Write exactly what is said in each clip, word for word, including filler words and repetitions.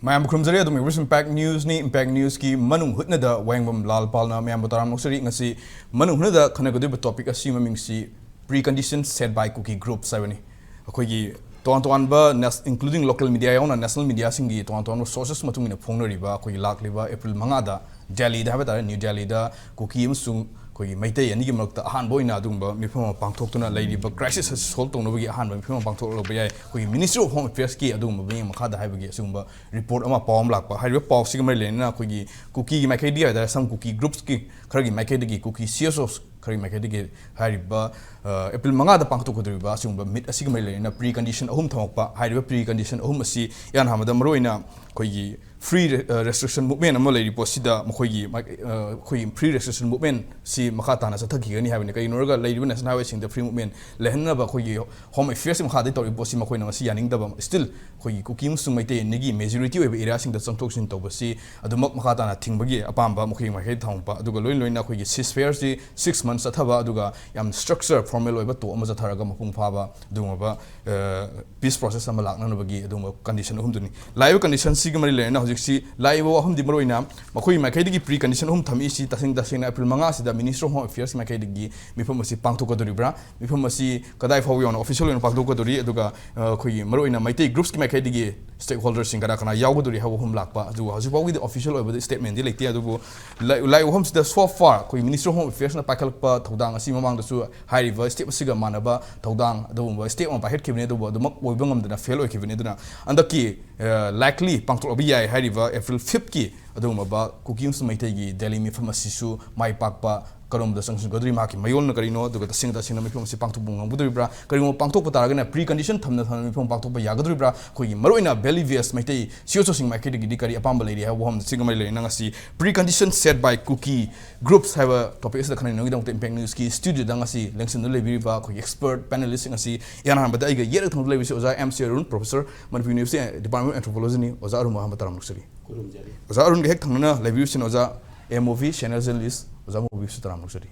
ꯃꯌꯥꯝꯕꯨ ꯈꯨꯔꯨꯝꯖꯔꯤ꯫ ꯑꯗꯨꯝ ꯑꯣꯏꯕꯤꯔꯁꯨ impact ꯅ꯭ꯌꯨꯁꯅꯤ꯫ Impact ꯅ꯭ꯌꯨꯁꯀꯤ ꯃꯅꯨꯡ ꯍꯨꯠꯅꯗ ꯋꯥꯍꯦꯡꯕꯝ ꯂꯥꯜꯄꯥꯜꯅ ꯃꯌꯥꯝꯕꯨ ꯇꯔꯥꯝꯅ ꯑꯣꯛꯆꯔꯤ꯫ ꯉꯁꯤ ꯃꯅꯨꯡ ꯍꯨꯠꯅꯗ ꯈꯟꯅꯒꯗꯧꯔꯤꯕ ꯇꯣꯄꯤꯛ ꯑꯁꯤ ꯃꯃꯤꯡꯁꯤ Preconditions Set by Kuki Groups ꯍꯥꯏꯕꯅꯤ꯫ ꯑꯩꯈꯣꯏꯒꯤ ꯇꯣꯉꯥꯟ ꯇꯣꯉꯥꯟꯕ ꯅꯦꯁ-, including local media ꯌꯥꯎꯅ national mediaꯁꯤꯡꯒꯤ ꯇꯣꯉꯥꯟ ꯇꯣꯉꯥꯟꯕ sources ꯃꯇꯨꯡ ꯏꯟꯅ ꯐꯣꯡꯅꯔꯤꯕ ꯑꯩꯈꯣꯏꯒꯤ ꯂꯥꯛꯂꯤꯕ ꯑꯦꯄ꯭ꯔꯤꯜ ꯃꯉꯥꯗ ꯗꯦꯜꯂꯤꯗ ꯍꯥꯏꯕ ꯇꯥꯔꯦ, ꯅ꯭ꯌꯨ ꯗꯦꯜꯂꯤꯗ ꯀꯨꯀꯤ ꯑꯃꯁꯨꯡ ꯑꯩꯈꯣꯏꯒꯤ ꯃꯩꯇꯩ ꯑꯅꯤꯒꯤ ꯃꯔꯛꯇ ꯑꯍꯥꯟꯕ ꯑꯣꯏꯅ ꯑꯗꯨꯒꯨꯝꯕ ꯃꯤꯐꯝ ꯑꯃ ꯄꯥꯡꯊꯣꯛꯇꯨꯅ ꯂꯩꯔꯤꯕ crisis ꯑꯁꯤ solve ꯇꯧꯅꯕꯒꯤ ꯑꯍꯥꯟꯕ ꯃꯤꯐꯝ ꯑꯃ ꯄꯥꯡꯊꯣꯛꯂꯛꯄ ꯌꯥꯏ꯫ ꯑꯩꯈꯣꯏꯒꯤ Ministry of Home Affairsꯀꯤ ꯑꯗꯨꯒꯨꯝꯕ ꯃꯤꯠꯌꯦꯡ ꯃꯈꯥꯗ ꯍꯥꯏꯕꯒꯤ ꯑꯁꯤꯒꯨꯝꯕ report ꯑꯃ, ꯄꯥꯎ ꯑꯃ ꯂꯥꯛꯄ꯫ ꯍꯥꯏꯔꯤꯕ ꯄꯥꯎꯁꯤꯒ ꯃꯔꯤ ꯂꯩꯅꯅ ꯑꯩꯈꯣꯏꯒꯤ ꯀꯨꯀꯤꯒꯤ ꯃꯥꯏꯀꯩꯗꯒꯤ ꯍꯥꯏ ꯇꯥꯔꯦ, some Kuki groupsꯀꯤ ꯈꯔꯒꯤ ꯃꯥꯏꯀꯩꯗꯒꯤ, ꯀꯨꯀꯤ C S Os ꯈꯔꯒꯤ ꯃꯥꯏꯀꯩꯗꯒꯤ ꯍꯥꯏꯔꯤꯕ, ꯑ, ꯑꯦꯄ꯭ꯔꯤꯜ ꯃꯉꯥꯗ ꯄꯥꯡꯊꯣꯛꯀꯗꯧꯔꯤꯕ ꯑꯁꯤꯒꯨꯝꯕ meet ꯑꯁꯤꯒ ꯃꯔꯤ ꯂꯩꯅꯅ precondition ꯑꯍꯨꯝ ꯊꯝꯃꯛꯄ꯫ ꯍꯥꯏꯔꯤꯕ precondition ꯑꯍꯨꯝ ꯑꯁꯤ ꯏꯍꯥꯟ ꯍꯥꯟꯕꯗ ꯃꯔꯨꯑꯣꯏꯅ ꯑꯩꯈꯣꯏꯒꯤ free re-, ꯑ, restriction movement ꯑꯃ ꯂꯩꯔꯤ ꯄꯣꯠꯁꯤꯗ ꯃꯈꯣꯏꯒꯤ ꯃꯥꯏ-, ꯑ, ꯑꯩꯈꯣꯏꯒꯤ free restriction movementꯁꯤ ꯃꯈꯥ ꯇꯥꯅ ꯆꯠꯊꯈꯤꯒꯅꯤ ꯍꯥꯏꯕꯅꯤ꯫ ꯀꯩꯒꯤꯅꯣ ꯍꯥꯏꯔꯒ ꯂꯩꯔꯤꯕ national highwayꯁꯤꯡꯗ free movement ꯂꯩꯍꯟꯅꯕ ꯑꯩꯈꯣꯏꯒꯤ Home Affairsꯀꯤ ꯃꯈꯥꯗꯒꯤ ꯇꯧꯔꯤꯕ ꯄꯣꯠꯁꯤ ꯃꯈꯣꯏꯅ ꯃꯁꯤ ꯌꯥꯅꯤꯡꯗꯕ, still ꯑꯩꯈꯣꯏꯒꯤ ꯀꯨꯀꯤ ꯑꯃꯁꯨꯡ ꯃꯩꯇꯩ ꯑꯅꯤꯒꯤ majority ꯑꯣꯏꯕ areaꯁꯤꯡꯗ ꯆꯪꯊꯣꯛ ꯆꯪꯁꯤꯟ ꯇꯧꯕꯁꯤ ꯑꯗꯨꯃꯛ ꯃꯈꯥ ꯇꯥꯅ ꯊꯤꯡꯕꯒꯤ ꯑꯄꯥꯝꯕ ꯃꯈꯣꯏꯒꯤ ꯃꯥꯏꯀꯩꯗ ꯊꯝꯃꯛꯄ꯫ ꯑꯗꯨꯒ ꯂꯣꯏꯅ ꯂꯣꯏꯅ ꯑꯩꯈꯣꯏꯒꯤ ceasefireꯁꯤ six months ꯆꯠꯊꯕ, ꯑꯗꯨꯒ ꯌꯥꯝ structure formal ꯑꯣꯏꯕ talk ꯑꯃ ꯆꯠꯊꯔꯒ ꯃꯄꯨꯡ ꯐꯥꯕ ꯑꯗꯨꯒꯨꯝꯂꯕ, ꯑ, peace process ꯑꯃ ꯂꯥꯛꯅꯅꯕꯒꯤ ꯑꯗꯨꯒꯨꯝꯕ condition ꯑꯍꯨꯝꯗꯨꯅꯤ꯫ ꯂꯥꯛꯏꯕ conditionꯁꯤꯒ ꯃꯔꯤ ꯂꯩꯅꯅ ꯍꯧꯖꯤꯛꯁꯤ ꯂꯥꯛꯏꯕ ꯋꯥꯐꯝꯗꯤ ꯃꯔꯨꯑꯣꯏꯅ ꯃꯈꯣꯏꯒꯤ ꯃꯥꯏꯀꯩꯗꯒꯤ precondition ꯑꯍꯨꯝ ꯊꯝꯃꯛꯏꯁꯤ ꯇꯁꯦꯡ ꯇꯁꯦꯡꯅ ꯑꯦꯄ꯭ꯔꯤꯜ ꯃꯉꯥꯁꯤꯗ Ministry of Home Affairsꯀꯤ ꯃꯥꯏꯀꯩꯗꯒꯤ ꯃꯤꯐꯝ ꯑꯁꯤ ꯄꯥꯡꯊꯣꯛꯀꯗꯧꯔꯤꯕ꯭ꯔꯥ? ꯃꯤꯐꯝ ꯑꯁꯤ ꯀꯗꯥꯏ ꯐꯥꯎꯕ ꯌꯧꯅ official ꯑꯣꯏꯅ ꯄꯥꯡꯊꯣꯛꯀꯗꯧꯔꯤ? ꯑꯗꯨꯒ, ꯑ, ꯑꯩꯈꯣꯏꯒꯤ ꯃꯔꯨꯑꯣꯏꯅ ꯃꯩꯇꯩ groupsꯀꯤ ꯃꯥꯏꯀꯩꯗꯒꯤ stakeholderꯁꯤꯡ ꯀꯅꯥ ꯀꯅꯥ ꯌꯥꯎꯒꯗꯧꯔꯤ ꯍꯥꯏꯕ ꯑꯍꯨꯝ ꯂꯥꯛꯄ꯫ ꯑꯗꯨꯒ ꯍꯧꯖꯤꯛ ꯐꯥꯎꯒꯤꯗꯤ official ꯑꯣꯏꯕꯗ statementꯗꯤ ꯂꯩꯇꯦ꯫ ꯑꯗꯨꯕꯨ ꯂꯥꯛ-, ꯂꯥꯛꯏꯕ ꯋꯥꯐꯝꯁꯤꯗ so far ꯑꯩꯈꯣꯏꯒꯤ Ministry of Home Affairsꯅ ꯄꯥꯏꯈꯠꯂꯛꯄ ꯊꯧꯗꯥꯡ ꯑꯁꯤ ꯃꯃꯥꯡꯗꯁꯨ ꯍꯥꯏꯔꯤꯕ step ꯑꯁꯤꯒ ꯃꯥꯟꯅꯕ ꯊꯧꯗꯥꯡ ꯑꯗꯨꯒꯨꯝꯕ step ꯑꯃ ꯄꯥꯏꯈꯠꯈꯤꯕꯅꯤ, ꯑꯗꯨꯕꯨ ꯑꯗꯨꯃꯛ ꯑꯣꯏꯕ ꯉꯝꯗꯅ fail ꯑꯣꯏꯈꯤꯕꯅꯤ꯫ ꯑꯗꯨꯅ ꯍꯟꯗꯛꯀꯤ, ꯑ, likely ꯄꯥꯡꯊꯣꯛꯂꯕ ꯌꯥꯏ ꯍꯥꯏꯔꯤꯕ ꯑꯦꯄ꯭ꯔꯤꯜ fifthꯀꯤ ꯑꯗꯨꯒꯨꯝꯂꯕ ꯀꯨꯀꯤ ꯑꯃꯁꯨꯡ ꯃꯩꯇꯩꯒꯤ ꯗꯦꯜꯂꯤ ꯃꯤꯐꯝ ꯑꯁꯤꯁꯨ ꯃꯥꯏ ꯄꯥꯛꯄ ꯀꯔꯣꯝꯗ ꯆꯪꯁꯤꯟꯒꯗꯧꯔꯤ, ꯃꯍꯥꯛꯀꯤ ꯃꯌꯣꯜꯅ ꯀꯔꯤꯅꯣ, ꯑꯗꯨꯒ ꯇꯁꯦꯡ ꯇꯁꯦꯡꯅ ꯃꯤꯐꯝ ꯑꯁꯤ ꯄꯥꯡꯊꯣꯛꯄ ꯉꯝꯒꯗꯧꯔꯤꯕ꯭ꯔꯥ? ꯀꯔꯤꯒꯨꯝꯕ ꯄꯥꯡꯊꯣꯛꯄ ꯇꯥꯔꯒꯅ precondition ꯊꯝꯅ ꯊꯝꯅ ꯃꯤꯐꯝ ꯄꯥꯡꯊꯣꯛꯄ ꯌꯥꯒꯗꯧꯔꯤꯕ꯭ꯔꯥ? ꯑꯩꯈꯣꯏꯒꯤ ꯃꯔꯨꯑꯣꯏꯅ valley based Meitei C S Oꯁꯤꯡ ꯃꯥꯏꯀꯩꯗꯒꯤꯗꯤ ꯀꯔꯤ ꯑꯄꯥꯝꯕ ꯂꯩꯔꯤ ꯍꯥꯏꯕ ꯋꯥꯐꯝꯁꯤꯒ ꯃꯔꯤ ꯂꯩꯅꯅ ꯉꯁꯤ Precondition Set by Kuki Groups ꯍꯥꯏꯕ topic ꯑꯁꯤꯗ ꯈꯟꯅꯅꯕꯒꯤꯗꯃꯛꯇ Impact Newsꯀꯤ studioꯗ ꯉꯁꯤ ꯂꯦꯡꯁꯤꯟꯗꯨꯅ ꯂꯩꯕꯤꯔꯤꯕ ꯑꯩꯈꯣꯏꯒꯤ expert panelistꯁꯤꯡ ꯑꯁꯤ ꯏꯍꯥꯟ ꯍꯥꯟꯕꯗ ꯑꯩꯒ ꯌꯦꯠ ꯊꯪꯅꯕꯗ ꯂꯩꯕꯁꯤ ꯑꯣꯖꯥ M C Arun, professor, Manipur University Department of Anthropologyꯅꯤ꯫ ꯑꯣꯖꯥ ꯑꯔꯨꯟꯕꯨ ꯑꯍꯥꯟꯕ ꯇꯔꯥꯝꯅ ꯑꯣꯛꯆꯔꯤ꯫ ꯈꯨꯔꯨꯝꯖꯔꯤ꯫ ꯑꯣꯖꯥ ꯑꯔꯨꯟꯒ ꯍꯦꯛ ꯊꯪꯅꯅ ꯂꯩꯕꯤꯔꯤꯕꯁꯤꯅ ꯑꯣꯖꯥ M O V, senior journalist, ꯑꯣꯖꯥ ꯃꯣꯕꯤꯁꯨ ꯇꯔꯥꯝꯅ ꯑꯣꯛꯆꯔꯤ꯫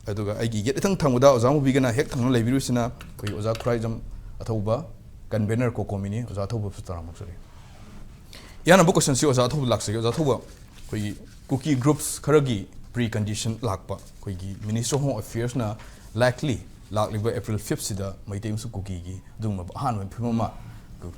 ꯑꯗꯨꯒ ꯑꯩꯒꯤ ꯌꯦꯠ ꯏꯊꯪ ꯊꯪꯕꯗ ꯑꯣꯖꯥ ꯃꯣꯕꯤꯒꯅ ꯍꯦꯛ ꯊꯪꯅꯅ ꯂꯩꯕꯤꯔꯤꯕꯁꯤꯅ ꯑꯩꯈꯣꯏꯒꯤ ꯑꯣꯖꯥ ꯈꯨꯔꯥꯏꯖꯝ ꯑꯊꯧꯕ, convener, COCOMIꯅꯤ꯫ ꯑꯣꯖꯥ ꯑꯊꯧꯕꯁꯨ ꯇꯔꯥꯝꯅ ꯑꯣꯛꯆꯔꯤ꯫ ꯌꯥꯅꯕ ꯀꯣꯏꯁꯟꯁꯤ ꯑꯣꯖꯥ ꯊꯧꯕ ꯂꯥꯛꯆꯒꯦ꯫ ꯑꯣꯖꯥ ꯊꯧꯕ, ꯑꯩꯈꯣꯏꯒꯤ ꯀꯨꯀꯤ ꯒ꯭ꯔꯨꯞꯁ ꯈꯔꯒꯤ ꯄ꯭ꯔꯤ ꯀꯟꯗꯤꯁꯟ ꯂꯥꯛꯄ, ꯑꯩꯈꯣꯏꯒꯤ ꯃꯤꯅꯤꯁꯇ꯭ꯔꯤ ꯑꯣꯐ ꯍꯣꯝ ꯑꯦꯐꯤꯌꯔꯁꯅ ꯂꯥꯏꯛꯂꯤ ꯂꯥꯛꯂꯤꯕ ꯑꯦꯄ꯭ꯔꯤꯜ ꯐꯤꯐꯁꯤꯗ ꯃꯩꯇꯩ ꯑꯃꯁꯨꯡ ꯀꯨꯀꯤꯒꯤ ꯑꯗꯨꯒꯨꯝꯂꯕ ꯑꯍꯥꯟꯕ ꯃꯤꯐꯝ ꯑꯃ,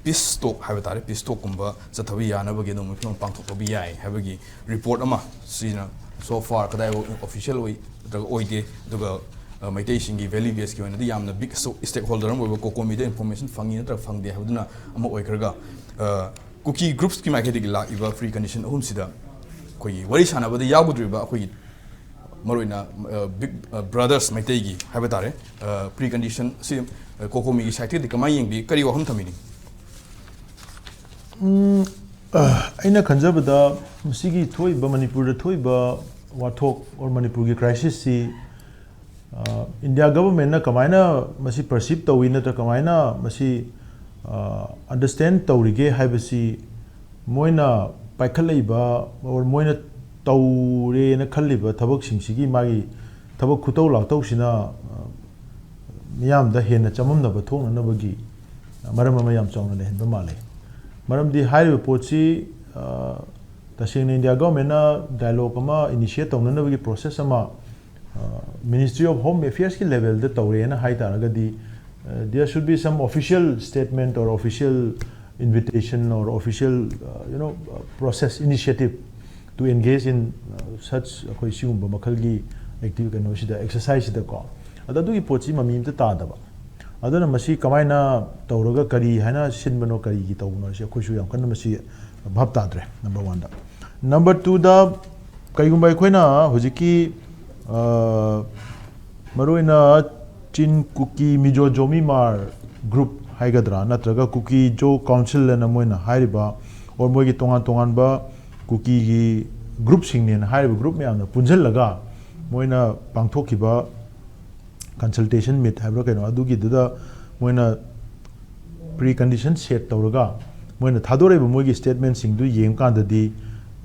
ꯄꯤꯁ ꯇꯣꯛ ꯍꯥꯏꯕ ꯇꯥꯔꯦ, ꯄꯤꯁ ꯇꯣꯛꯀꯨꯝꯕ ꯆꯠꯊꯕ ꯌꯥꯅꯕꯒꯤ ꯑꯗꯨꯒꯨꯝꯕ ꯃꯤꯐꯝ ꯑꯃ ꯄꯥꯡꯊꯣꯛꯄ ꯌꯥꯏ ꯍꯥꯏꯕꯒꯤ ꯔꯤꯄꯣꯔꯠ ꯑꯃ, ꯁꯤꯅ so far ꯀꯗꯥꯏ ꯑꯣꯐꯤꯁꯤꯌꯦꯜ ꯑꯣꯏ ꯅꯠꯇ꯭ꯔꯒ ꯑꯣꯏꯗꯦ, ꯑꯗꯨꯒ ꯑ, ꯃꯩꯇꯩꯁꯤꯡꯒꯤ ꯚꯦꯂꯤ ꯕꯦꯁꯀꯤ ꯑꯣꯏꯅꯗꯤ ꯌꯥꯝꯅ ꯕꯤꯛ ꯁ꯭ꯇꯦꯛ ꯍꯣꯜꯗꯔ ꯑꯃ ꯑꯣꯏꯕ ꯀꯣꯀꯣꯃꯤꯗ ꯏꯟꯐꯣꯔꯃꯦꯁꯟ ꯐꯪꯉꯤ ꯅꯠꯇ꯭ꯔꯒ ꯐꯪꯗꯦ ꯍꯥꯏꯕꯗꯨꯅ ꯑꯃ ꯑꯣꯏꯈ꯭ꯔꯒ, ꯑ, ꯀꯨꯀꯤ ꯒ꯭ꯔꯨꯞꯁꯀꯤ ꯃꯥꯏꯀꯩꯗꯒꯤ ꯂꯥꯛꯏꯕ ꯄ꯭ꯔꯤ ꯀꯟꯗꯤꯁꯟ ꯑꯍꯨꯝꯁꯤꯗ ꯑꯩꯈꯣꯏꯒꯤ ꯋꯥꯔꯤ ꯁꯥꯟꯅꯕꯗ ꯌꯥꯎꯒꯗꯧꯔꯤꯕ ꯑꯩꯈꯣꯏꯒꯤ ꯃꯔꯨꯑꯣꯏꯅ, ꯑ, ꯕꯤꯛ, ꯑ, ꯕ꯭ꯔꯗꯔꯁ ꯃꯩꯇꯩꯒꯤ ꯍꯥꯏꯕ ꯇꯥꯔꯦ, ꯑ, ꯄ꯭ꯔꯤ ꯀꯟꯗꯤꯁꯟ ꯑꯁꯤ, ꯑ, ꯀꯣꯀꯣꯃꯤꯒꯤ ꯁꯥꯏꯠꯇꯒꯤ ꯀꯃꯥꯏꯅ ꯌꯦꯡꯕꯤ, ꯀꯔꯤ ꯋꯥꯐꯝ ꯊꯝꯕꯤꯅꯤꯡꯉꯤ? ꯎꯝ, ꯑ, ꯑꯩꯅ ꯈꯟꯖꯕꯗ ꯃꯁꯤꯒꯤ ꯊꯣꯛꯏꯕ, ꯃꯅꯤꯄꯨꯔꯗ ꯊꯣꯛꯏꯕ ꯋꯥꯊꯣꯛ or ꯃꯅꯤꯄꯨꯔꯒꯤ ꯀ꯭ꯔꯥꯏꯁꯤꯁꯁꯤ, ꯑ, ꯏꯟꯗꯤꯌꯥ ꯒꯚꯔꯟꯃꯦꯟꯠꯅ ꯀꯃꯥꯏꯅ ꯃꯁꯤ ꯄꯔꯁꯤꯞ ꯇꯧꯏ ꯅꯠꯇ꯭ꯔꯒ ꯀꯃꯥꯏꯅ ꯃꯁꯤ, ꯑ, ꯑꯟꯗꯔꯁ꯭ꯇꯦꯟ ꯇꯧꯔꯤꯒꯦ ꯍꯥꯏꯕꯁꯤ ꯃꯣꯏꯅ ꯄꯥꯏꯈꯠꯂꯛꯏꯕ or ꯃꯣꯏꯅ ꯇꯧꯔꯦꯅ ꯈꯜꯂꯤꯕ ꯊꯕꯛꯁꯤꯡꯁꯤꯒꯤ ꯃꯥꯒꯤ ꯊꯕꯛ ꯈꯨꯇꯧ ꯂꯥꯛꯇꯧꯁꯤꯅ, ꯑ, ꯃꯤꯌꯥꯝꯗ ꯍꯦꯟꯅ ꯆꯃꯝꯅꯕ ꯊꯣꯛꯅꯅꯕꯒꯤ ꯃꯔꯝ ꯑꯃ ꯌꯥꯝ ꯆꯥꯎꯅ ꯂꯩꯍꯟꯕ ꯃꯥꯜꯂꯦ꯫ ꯃꯔꯝꯗꯤ ꯍꯥꯏꯔꯤꯕ ꯄꯣꯠꯁꯤ, ꯑ, ꯇꯁꯦꯡꯅ ꯏꯟꯗꯤꯌꯥ ꯒꯚꯔꯟꯃꯦꯟꯠꯅ ꯗꯥꯏꯂꯣꯒ ꯑꯃ ꯏꯅꯤꯁꯤꯌꯦꯠ ꯇꯧꯅꯅꯕꯒꯤ ꯄ꯭ꯔꯣꯁꯦꯁ ꯑꯃ, ꯑ, ꯃꯤꯅꯤꯁꯇ꯭ꯔꯤ ꯑꯣꯐ ꯍꯣꯝ ꯑꯦꯐꯤꯌꯔꯁꯀꯤ ꯂꯦꯚꯦꯜꯗ ꯇꯧꯔꯦꯅ ꯍꯥꯏ ꯇꯥꯔꯒꯗꯤ, ꯑ, there should be some official statement or official invitation or official, uh, you know, uh, process initiative to engage in, uh, such, ꯑꯩꯈꯣꯏ ꯁꯤꯒꯨꯝꯕ ꯃꯈꯜꯒꯤ ꯑꯦꯛꯇꯤꯚ ꯀꯩꯅꯣꯁꯤꯗ, ꯑꯦꯛꯁꯔꯁꯥꯏꯖꯁꯤꯗꯀꯣ꯫ ꯑꯗꯣ ꯑꯗꯨꯒꯤ ꯄꯣꯠꯁꯤ ꯃꯃꯤ ꯑꯝꯇ ꯇꯥꯗꯕ꯫ ꯑꯗꯨꯅ ꯃꯁꯤ ꯀꯃꯥꯏꯅ ꯇꯧꯔꯒ ꯀꯔꯤ ꯍꯥꯏꯅ ꯁꯤꯟꯕꯅꯣ, ꯀꯔꯤꯒꯤ ꯇꯧꯕꯅꯣ ꯍꯥꯏꯁꯤ ꯑꯩꯈꯣꯏꯁꯨ ꯌꯥꯝ ꯀꯟꯅ ꯃꯁꯤ ꯚꯥꯞ ꯇꯥꯗ꯭ꯔꯦ, ꯅꯝꯕꯔ ꯋꯥꯟꯗ꯫ ꯅꯝꯕꯔ ꯇꯨꯗ, ꯀꯩꯒꯨꯝꯕ ꯑꯩꯈꯣꯏꯅ ꯍꯧꯖꯤꯛꯀꯤ, ꯑ, ꯃꯔꯨꯑꯣꯏꯅ ꯆꯤꯟ ꯀꯨꯀꯤ ꯃꯤꯖꯣ ꯖꯣꯃꯤꯃꯥꯔ ꯒ꯭ꯔꯨꯞ ꯍꯥꯏꯒꯗ꯭ꯔꯥ, ꯅꯠꯇ꯭ꯔꯒ ꯀꯨꯀꯤ ꯖꯣ ꯀꯥꯎꯟꯁꯤꯜ ꯑꯅ ꯃꯣꯏꯅ ꯍꯥꯏꯔꯤꯕ, or ꯃꯣꯏꯒꯤ ꯇꯣꯉꯥꯟ ꯇꯣꯉꯥꯟꯕ ꯀꯨꯀꯤꯒꯤ ꯒ꯭ꯔꯨꯞꯁꯤꯡꯅꯦꯅ ꯍꯥꯏꯔꯤꯕ ꯒ꯭ꯔꯨꯞ ꯃꯌꯥꯝꯅ ꯄꯨꯟꯁꯤꯜꯂꯒ ꯃꯣꯏꯅ ꯄꯥꯡꯊꯣꯛꯈꯤꯕ ꯀꯟꯁꯜꯇꯦꯁꯟ ꯃꯤꯠ ꯍꯥꯏꯕ꯭ꯔꯥ ꯀꯩꯅꯣ, ꯑꯗꯨꯒꯤꯗꯨꯗ ꯃꯣꯏꯅ ꯄ꯭ꯔꯤ ꯀꯟꯗꯤꯁꯟ ꯁꯦꯠ ꯇꯧꯔꯒ ꯃꯣꯏꯅ ꯊꯥꯗꯣꯔꯛꯏꯕ ꯃꯣꯏꯒꯤ ꯁ꯭ꯇꯦꯠꯃꯦꯟꯁꯤꯡꯗꯨ ꯌꯦꯡꯕꯀꯥꯟꯗꯗꯤ,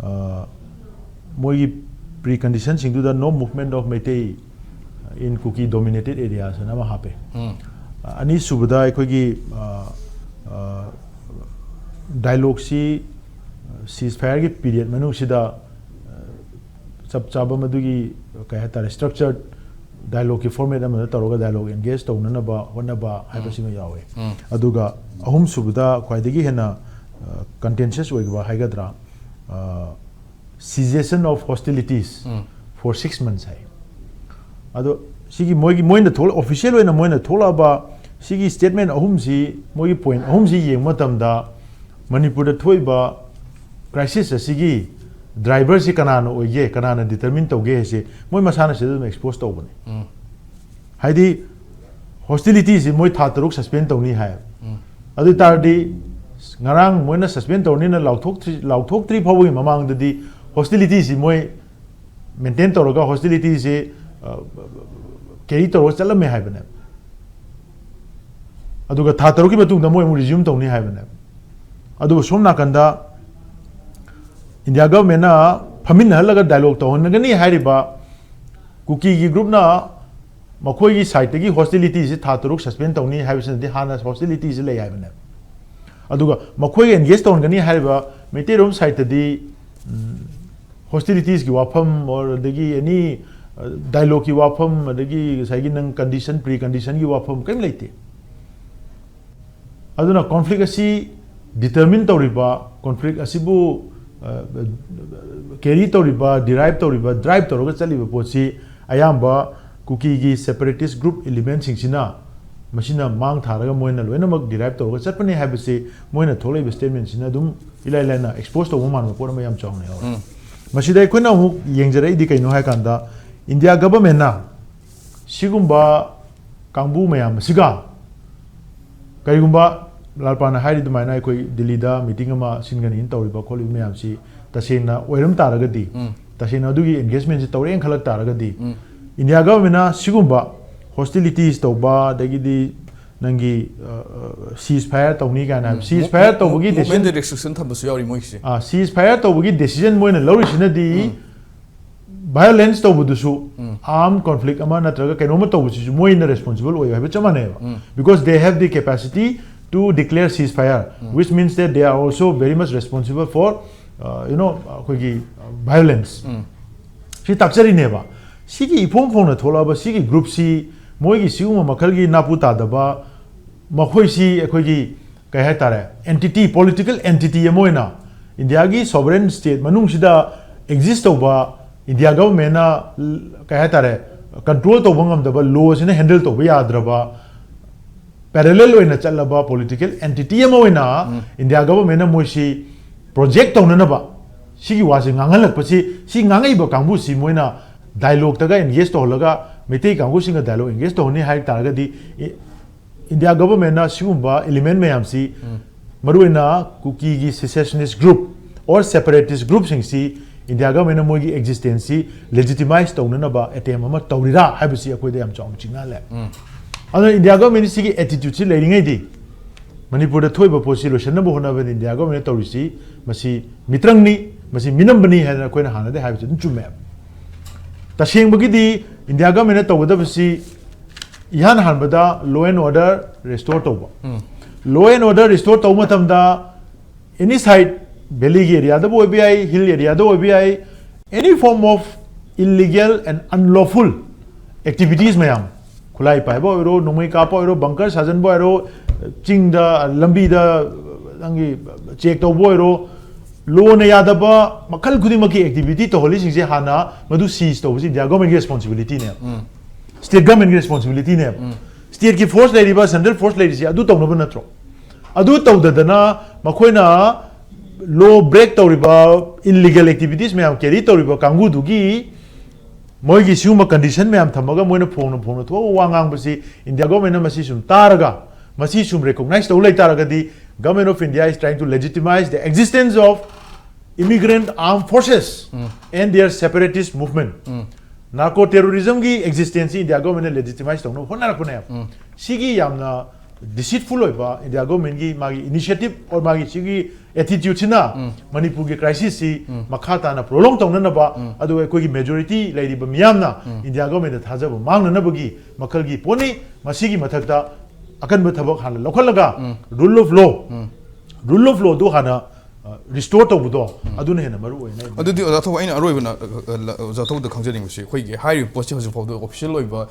ꯑ, ꯃꯣꯏꯒꯤ pre ꯀꯟꯗꯤꯁꯟꯁꯤꯡꯗꯨꯗ "No movement of Meitei in Kuki dominated areas" ꯍꯥꯏꯅ ꯑꯃ ꯍꯥꯞꯄꯦ꯫ ꯑꯅꯤꯁꯨꯕꯗ ꯑꯩꯈꯣꯏꯒꯤ, ꯑ, ꯑ, ꯗꯥꯏꯂꯣꯒꯁꯤ ꯁꯤꯁ ꯐꯥꯌꯔꯒꯤ ꯄꯤꯔꯤꯌꯗ ꯃꯅꯨꯡꯁꯤꯗ ꯆꯞ ꯆꯥꯕ ꯃꯗꯨꯒꯤ ꯀꯩ ꯍꯥꯏꯇꯥꯔꯦ, ꯁ꯭ꯇ꯭ꯔꯛꯆꯔ ꯗꯥꯏꯂꯣꯒꯀꯤ ꯐꯣꯔꯃꯦꯠ ꯑꯃꯗ ꯇꯧꯔꯒ ꯗꯥꯏꯂꯣꯒ ꯑꯦꯡꯒꯦꯖ ꯇꯧꯅꯅꯕ ꯍꯣꯠꯅꯕ ꯍꯥꯏꯕꯁꯤꯃ ꯌꯥꯎꯋꯦ꯫ ꯑꯗꯨꯒ ꯑꯍꯨꯝꯁꯨꯕꯗ ꯈ꯭ꯋꯥꯏꯗꯒꯤ ꯍꯦꯟꯅ ꯀꯟꯇꯦꯟꯁꯤꯌꯁ ꯑꯣꯏꯕ ꯍꯥꯏꯒꯗ꯭ꯔꯥ, cessation of hostilities for six months ꯍꯥꯏ꯫ ꯑꯗꯣ ꯁꯤꯒꯤ ꯃꯣꯏꯒꯤ, ꯃꯣꯏꯅ ꯊꯣꯛꯂꯛ ꯑꯣꯐꯤꯁꯤꯌꯦꯜ ꯑꯣꯏꯅ ꯃꯣꯏꯅ ꯊꯣꯛꯂꯛꯑꯕ ꯁꯤꯒꯤ ꯁ꯭ꯇꯦꯠꯃꯦꯟ ꯑꯍꯨꯝꯁꯤ, ꯃꯣꯏꯒꯤ ꯄꯣꯏꯟꯠ ꯑꯍꯨꯝꯁꯤ ꯌꯦꯡꯕ ꯃꯇꯝꯗ ꯃꯅꯤꯄꯨꯔꯗ ꯊꯣꯛꯏꯕ ꯀ꯭ꯔꯥꯏꯁꯤꯁ ꯑꯁꯤꯒꯤ ꯗ꯭ꯔꯥꯏꯚꯔꯁꯤ ꯀꯅꯥꯅ ꯑꯣꯏꯒꯦ, ꯀꯅꯥꯅ ꯗꯤꯇꯔꯃꯤꯟ ꯇꯧꯒꯦ ꯍꯥꯏꯁꯦ ꯃꯣꯏ ꯃꯁꯥꯅ ꯁꯤꯗ ꯑꯗꯨꯝ ꯑꯦꯛꯁꯄꯣꯖ ꯇꯧꯕꯅꯦ꯫ ꯍꯥꯏꯗꯤ ꯍꯣꯁꯇꯤꯂꯤꯇꯤꯁꯤ ꯃꯣꯏ ꯊꯥ ꯇꯔꯨꯛ ꯁꯁꯄꯦꯟ ꯇꯧꯅꯤ ꯍꯥꯏ꯫ ꯑꯗꯨ ꯑꯣꯏ ꯇꯥꯔꯗꯤ ꯉꯔꯥꯡ ꯃꯣꯏꯅ ꯁꯁꯄꯦꯟ ꯇꯧꯔꯅꯤꯅ ꯂꯥꯎꯊꯣꯛꯇ꯭ꯔꯤ, ꯂꯥꯎꯊꯣꯛꯇ꯭ꯔꯤ ꯐꯥꯎꯕꯒꯤ ꯃꯃꯥꯡꯗꯗꯤ ꯍꯣꯁꯇꯤꯂꯤꯇꯤꯁꯤ ꯃꯣꯏ ꯃꯦꯟꯇꯦꯟ ꯇꯧꯔꯒ ꯍꯣꯁꯇꯤꯂꯤꯇꯤꯁꯤ ꯀꯦꯔꯤ ꯇꯧꯔꯒ ꯆꯠꯂꯝꯃꯦ ꯍꯥꯏꯕꯅꯦꯕ꯫ ꯑꯗꯨꯒ ꯊꯥ ꯇꯔꯨꯛꯀꯤ ꯃꯇꯨꯡꯗ ꯃꯣꯏ ꯑꯃꯨꯛ ꯔꯤꯖ꯭ꯌꯨꯝ ꯇꯧꯅꯤ ꯍꯥꯏꯕꯅꯦꯕ꯫ ꯑꯗꯨꯒ ꯁꯣꯝ ꯅꯥꯀꯟꯗ ꯏꯟꯗꯤꯌꯥ ꯒꯚꯔꯟꯃꯦꯟꯅ ꯐꯝꯃꯤꯟꯅꯍꯜꯂꯒ ꯗꯥꯏꯂꯣꯒ ꯇꯧꯍꯟꯒꯅꯤ ꯍꯥꯏꯔꯤꯕ ꯀꯨꯀꯤꯒꯤ ꯒ꯭ꯔꯨꯞꯅ ꯃꯈꯣꯏꯒꯤ ꯁꯥꯏꯠꯇꯒꯤ ꯍꯣꯁꯇꯤꯂꯤꯇꯤꯁꯤ ꯊꯥ ꯇꯔꯨꯛ ꯁꯁꯄꯦꯟ ꯇꯧꯅꯤ ꯍꯥꯏꯕꯁꯤꯅꯗꯤ ꯍꯥꯟꯅ ꯍꯣꯁꯇꯤꯂꯤꯇꯤꯁꯤ ꯂꯩ ꯍꯥꯏꯕꯅꯦꯕ꯫ ꯑꯗꯨꯒ ꯃꯈꯣꯏꯒ ꯑꯦꯡꯒꯦꯖ ꯇꯧꯍꯟꯒꯅꯤ ꯍꯥꯏꯔꯤꯕ ꯃꯩꯇꯩꯔꯣꯝ ꯁꯥꯏꯠꯇꯗꯤ ꯍꯣꯁꯇꯤꯂꯤꯇꯤꯁꯀꯤ ꯋꯥꯐꯝ, or ꯑꯗꯒꯤ ꯑꯦꯅꯤ ꯗꯥꯏꯂꯣꯒꯀꯤ ꯋꯥꯐꯝ, ꯑꯗꯒꯤ ꯉꯁꯥꯏꯒꯤ ꯅꯪ ꯀꯟꯗꯤꯁꯟ, ꯄ꯭ꯔꯤ ꯀꯟꯗꯤꯁꯟꯒꯤ ꯋꯥꯐꯝ ꯀꯔꯤꯝ ꯂꯩꯇꯦ꯫ ꯑꯗꯨꯅ ꯀꯣꯟꯐ꯭ꯂꯤꯛ ꯑꯁꯤ ꯗꯤꯇꯔꯃꯤꯟ ꯇꯧꯔꯤꯕ, ꯀꯣꯟꯐ꯭ꯂꯤꯛ ꯑꯁꯤꯕꯨ ꯀꯦꯔꯤ ꯇꯧꯔꯤꯕ, ꯗꯤꯔꯥꯏꯚ ꯇꯧꯔꯤꯕ, ꯗ꯭ꯔꯥꯏꯚ ꯇꯧꯔꯒ ꯆꯠꯂꯤꯕ ꯄꯣꯠꯁꯤ ꯑꯌꯥꯝꯕ ꯀꯨꯀꯤꯒꯤ ꯁꯦꯄꯔꯦꯇꯤꯁ ꯒ꯭ꯔꯨꯞ ꯏꯂꯤꯃꯦꯟꯁꯤꯡꯁꯤꯅ ꯃꯁꯤꯅ ꯃꯥꯡ ꯊꯥꯔꯒ ꯃꯣꯏꯅ ꯂꯣꯏꯅꯃꯛ ꯗꯤꯔꯥꯏꯚ ꯇꯧꯔꯒ ꯆꯠꯄꯅꯤ ꯍꯥꯏꯕꯁꯤ ꯃꯣꯏꯅ ꯊꯣꯛꯂꯛꯏꯕ ꯁ꯭ꯇꯦꯠꯃꯦꯟꯁꯤꯅ ꯑꯗꯨꯝ ꯏꯂꯥꯏ ꯂꯥꯏꯅ ꯑꯦꯛꯁꯄꯣꯖ ꯇꯧꯕ ꯃꯥꯟꯕ ꯄꯣꯠ ꯑꯃ ꯌꯥꯝ ꯆꯥꯎꯅ ꯌꯥꯎꯔꯦ꯫ ꯃꯁꯤꯗ ꯑꯩꯈꯣꯏꯅ ꯑꯃꯨꯛ ꯌꯦꯡꯖꯔꯛꯏꯗꯤ ꯀꯩꯅꯣ ꯍꯥꯏ ꯀꯥꯟꯗ, ꯏꯟꯗꯤꯌꯥ ꯒꯚꯔꯟꯃꯦꯟꯅ ꯁꯤꯒꯨꯝꯕ ꯀꯥꯡꯕꯨ ꯃꯌꯥꯝ ꯑꯁꯤꯒ ꯀꯔꯤꯒꯨꯝꯕ ꯂꯥꯜꯄꯥꯅ ꯍꯥꯏꯔꯤ ꯑꯗꯨꯃꯥꯏꯅ ꯑꯩꯈꯣꯏ ꯗꯤꯜꯂꯤꯗ ꯃꯤꯇꯤꯡ ꯑꯃ ꯁꯤꯟꯒꯅꯤꯅ ꯇꯧꯔꯤꯕ ꯈꯣꯠꯂꯤꯕ ꯃꯌꯥꯝꯁꯤ ꯇꯁꯦꯡꯅ ꯑꯣꯏꯔꯝ ꯇꯥꯔꯒꯗꯤ, ꯎꯝ꯫ ꯇꯁꯦꯡꯅ ꯑꯗꯨꯒꯤ ꯑꯦꯡꯒꯦꯖꯃꯦꯟꯁꯤ ꯇꯧꯔꯦꯅ ꯈꯜꯂꯛ ꯇꯥꯔꯒꯗꯤ, ꯎꯝ꯫ ꯏꯟꯗꯤꯌꯥ ꯒꯚꯔꯟꯃꯦꯟꯅ ꯁꯤꯒꯨꯝꯕ ꯍꯣꯁꯇꯤꯂꯤꯇꯤꯁ ꯇꯧꯕ, ꯑꯗꯒꯤꯗꯤ ꯅꯪꯒꯤ, ꯑ, ꯑ, ꯁꯤꯖ ꯐꯥꯌꯔ ꯇꯧꯅꯤ ꯀꯥꯏꯅ ꯍꯥꯏꯕ, ꯎꯝ꯫ ꯁꯤꯖ ꯐꯥꯌꯔ ꯇꯧꯕꯒꯤ ꯃꯨꯚꯃꯦꯟꯗ ꯗꯤꯁꯤꯖꯟ ꯔꯦꯁꯇ꯭ꯔꯤꯛꯁꯟ ꯊꯝꯕꯁꯨ ꯌꯥꯎꯔꯤ ꯃꯣꯏꯒꯤꯁꯦ꯫ ꯑꯥ, ꯁꯤꯖ ꯐꯥꯌꯔ ꯇꯧꯕꯒꯤ ꯗꯤꯁꯤꯖꯟ ꯃꯣꯏꯅ ꯂꯧꯔꯤꯁꯤꯅꯗꯤ, ꯎꯝ꯫ ꯚꯥꯏꯑꯣꯂꯦꯟꯁ ꯇꯧꯕꯗꯨꯁꯨ, ꯎꯝ꯫ ꯑꯥꯔꯝ ꯀꯣꯟꯐ꯭ꯂꯤꯛ ꯑꯃ ꯅꯠꯇ꯭ꯔꯒ ꯀꯩꯅꯣꯝꯃ ꯇꯧꯕꯁꯤꯁꯨ ꯃꯣꯏꯅ ꯔꯦꯁꯄꯣꯟꯁꯤꯕꯜ ꯑꯣꯏ ꯍꯥꯏꯕ ꯆꯞ ꯃꯥꯟꯅꯩꯕ꯫ ꯎꯝ꯫ Because they have the capacity to declare ceasefire, which means that they are also very much responsible for, uh, you know, ꯑꯩꯈꯣꯏꯒꯤ violence꯫ ꯁꯤ ꯇꯥꯛꯆꯔꯤꯅꯦꯕ꯫ ꯁꯤꯒꯤ ꯏꯐꯣꯡ ꯐꯣꯡꯅ ꯊꯣꯛꯂꯛꯑꯕ ꯁꯤꯒꯤ groupꯁꯤ, ꯃꯣꯏꯒꯤ ꯁꯤꯒꯨꯝꯕ ꯃꯈꯜꯒꯤ ꯅꯥꯄꯨ ꯇꯥꯗꯕ, ꯃꯈꯣꯏꯁꯤ ꯑꯩꯈꯣꯏꯒꯤ ꯀꯩ ꯍꯥꯏꯇꯥꯔꯦ, entity, political entity ꯑꯃ ꯑꯣꯏꯅ, ꯏꯟꯗꯤꯌꯥꯒꯤ sovereign state ꯃꯅꯨꯡꯁꯤꯗ exist ꯇꯧꯕ, ꯏꯟꯗꯤꯌꯥ governmentꯅ ꯀꯩ ꯍꯥꯏꯇꯥꯔꯦ, control ꯇꯧꯕ ꯉꯝꯗꯕ, lawꯁꯤꯅ handle ꯇꯧꯕ ꯌꯥꯗ꯭ꯔꯕ, parallel ꯑꯣꯏꯅ ꯆꯠꯂꯕ political entity ꯑꯃ ꯑꯣꯏꯅ ꯏꯟꯗꯤꯌꯥ governmentꯅ ꯃꯣꯏꯁꯤ project ꯇꯧꯅꯅꯕ ꯁꯤꯒꯤ ꯋꯥꯁꯤ ꯉꯥꯡꯍꯜꯂꯛꯄꯁꯤ, ꯁꯤ ꯉꯥꯡꯉꯛꯏꯕ ꯀꯥꯡꯕꯨꯁꯤ ꯃꯣꯏꯅ dialogueꯇꯒ engage ꯇꯧꯍꯜꯂꯒ, ꯃꯩꯇꯩ ꯀꯥꯡꯕꯨꯁꯤꯡꯒ dialogue engage ꯇꯧꯍꯟꯅꯤ ꯍꯥꯏ ꯇꯥꯔꯒꯗꯤ, ꯏ-, ꯏꯟꯗꯤꯌꯥ governmentꯅ ꯁꯤꯒꯨꯝꯕ element ꯃꯌꯥꯝꯁꯤ, ꯃꯔꯨꯑꯣꯏꯅ ꯀꯨꯀꯤꯒꯤ secessionist group or separatist groupꯁꯤꯡꯁꯤ ꯏꯟꯗꯤꯌꯥ governmentꯅ ꯃꯣꯏꯒꯤ existenceꯁꯤ legitimize ꯇꯧꯅꯅꯕ attempt ꯑꯃ ꯇꯧꯔꯤꯔꯥ ꯍꯥꯏꯕꯁꯤ ꯑꯩꯈꯣꯏꯗ ꯌꯥꯝ ꯆꯥꯎꯅ ꯆꯤꯡꯅꯍꯜꯂꯦ꯫ ꯑꯗꯨꯅ ꯏꯟꯗꯤꯌꯥ governmentꯅ ꯁꯤꯒꯤ attitudeꯁꯤ ꯂꯩꯔꯤꯉꯩꯗꯤ, ꯃꯅꯤꯄꯨꯔꯗ ꯊꯣꯛꯏꯕ ꯄꯣꯠꯁꯤ ꯂꯣꯏꯁꯤꯟꯅꯕ ꯍꯣꯠꯅꯕꯗ ꯏꯟꯗꯤꯌꯥ governmentꯅ ꯇꯧꯔꯤꯁꯤ ꯃꯁꯤ ꯃꯤꯇ꯭ꯔꯪꯅꯤ, ꯃꯁꯤ ꯃꯤꯅꯝꯕꯅꯤ ꯍꯥꯏꯗꯅ ꯑꯩꯈꯣꯏꯅ ꯍꯥꯟꯅꯗꯩ ꯍꯥꯏꯕꯁꯤ ꯑꯗꯨꯝ ꯆꯨꯝꯃꯦꯕ꯫ ꯇꯁꯦꯡꯕꯒꯤꯗꯤ ꯏꯟꯗꯤꯌꯥ governmentꯅ ꯇꯧꯒꯗꯕꯁꯤ ꯏꯍꯥꯟ ꯍꯥꯟꯕꯗ law and order restore ꯇꯧꯕ꯫ Law and order restore ꯇꯧꯕ ꯃꯇꯝꯗ any side, valleyꯒꯤ areaꯗꯕꯨ ꯑꯣꯏꯕ ꯌꯥꯏ, hill areaꯗ ꯑꯣꯏꯕ ꯌꯥꯏ, any form of illegal and unlawful activities ꯃꯌꯥꯝ, ꯈꯨꯠꯂꯥꯏ ꯄꯥꯏꯕ ꯑꯣꯏꯔꯣ, ꯅꯣꯡꯃꯩ ꯀꯥꯞꯄ ꯑꯣꯏꯔꯣ, bunker ꯁꯥꯖꯟꯕ ꯑꯣꯏꯔꯣ, ꯆꯤꯡꯗ, ꯂꯝꯕꯤꯗ ꯅꯪꯒꯤ check ꯇꯧꯕ ꯑꯣꯏꯔꯣ, lawꯅ ꯌꯥꯗꯕ ꯃꯈꯜ ꯈꯨꯗꯤꯡꯃꯛꯀꯤ activity ꯇꯧꯍꯜꯂꯤꯁꯤꯡꯁꯦ ꯍꯥꯟꯅ ꯃꯗꯨ cease ꯇꯧꯕꯁꯤ ꯏꯟꯗꯤꯌꯥ governmentꯀꯤ responsibilityꯅꯦꯕ꯫ State governmentꯀꯤ responsibilityꯅꯦꯕ꯫ Stateꯀꯤ force ꯂꯩꯔꯤꯕ, central force ꯂꯩꯔꯤꯁꯦ ꯑꯗꯨ ꯇꯧꯅꯕ ꯅꯠꯇ꯭ꯔꯣ? ꯑꯗꯨ ꯇꯧꯗꯗꯅ ꯃꯈꯣꯏꯅ law break ꯇꯧꯔꯤꯕ, illegal activities ꯃꯌꯥꯝ carry ꯇꯧꯔꯤꯕ ꯀꯥꯡꯕꯨꯗꯨꯒꯤ ꯃꯣꯏꯒꯤ ꯁꯤꯒꯨꯝꯕ condition ꯃꯌꯥꯝ ꯊꯝꯃꯒ ꯃꯣꯏꯅ ꯐꯣꯡꯅ ꯐꯣꯡꯅ ꯊꯣꯛꯑꯒ ꯋꯥ ꯉꯥꯡꯕꯁꯤ ꯏꯟꯗꯤꯌꯥ governmentꯅ ꯃꯁꯤ ꯁꯨꯝ ꯇꯥꯔꯒ, ꯃꯁꯤ ꯁꯨꯝ recognize ꯇꯧ ꯂꯩ ꯇꯥꯔꯒꯗꯤ, Government of India is trying to legitimize the existence of immigrant armed forces and their separatist movement. Narco terrorismꯒꯤ existenceꯁꯤ ꯏꯟꯗꯤꯌꯥ governmentꯅ legitimize ꯇꯧꯅꯕ ꯍꯣꯠꯅꯔꯛꯄꯅꯦꯕ꯫ ꯁꯤꯒꯤ ꯌꯥꯝꯅ deceitful ꯑꯣꯏꯕ ꯏꯟꯗꯤꯌꯥ governmentꯒꯤ ꯃꯥꯒꯤ initiative or ꯃꯥꯒꯤ ꯁꯤꯒꯤ attitudeꯁꯤꯅ ꯃꯅꯤꯄꯨꯔꯒꯤ crisisꯁꯤ ꯃꯈꯥ ꯇꯥꯅ prolong ꯇꯧꯅꯅꯕ, ꯑꯗꯨꯒ ꯑꯩꯈꯣꯏꯒꯤ majority ꯂꯩꯔꯤꯕ ꯃꯤꯌꯥꯝꯅ ꯏꯟꯗꯤꯌꯥ governmentꯇ ꯊꯥꯖꯕ ꯃꯥꯡꯅꯅꯕꯒꯤ ꯃꯈꯜꯒꯤ ꯄꯣꯠꯅꯤ꯫ ꯃꯁꯤꯒꯤ ꯃꯊꯛꯇ ꯑꯀꯟꯕ ꯊꯕꯛ ꯍꯥꯟꯅ ꯂꯧꯈꯠꯂꯒ, rule of law, rule of lawꯗꯨ ꯍꯥꯟꯅ ꯔꯤꯁꯇꯣꯔ ꯇꯧꯕꯗꯣ, ꯑꯗꯨꯅ ꯍꯦꯟꯅ ꯃꯔꯨ ꯑꯣꯏꯅ ꯑꯩ ꯑꯗꯨꯗꯤ ꯑꯣꯖꯥ ꯊꯧꯕ, ꯑꯩꯅ ꯑꯔꯣꯏꯕꯅ ꯑ, ꯑ, ꯑꯣꯖꯥ ꯊꯧꯕꯗ ꯈꯪꯖꯅꯤꯡꯕꯁꯤ, ꯑꯩꯈꯣꯏꯒꯤ ꯍꯥꯏꯔꯤꯕ ꯄꯣꯠꯁꯤ ꯍꯧꯖꯤꯛ ꯐꯥꯎꯗ ꯑꯣꯐꯤꯁꯤꯌꯦꯜ ꯑꯣꯏꯕ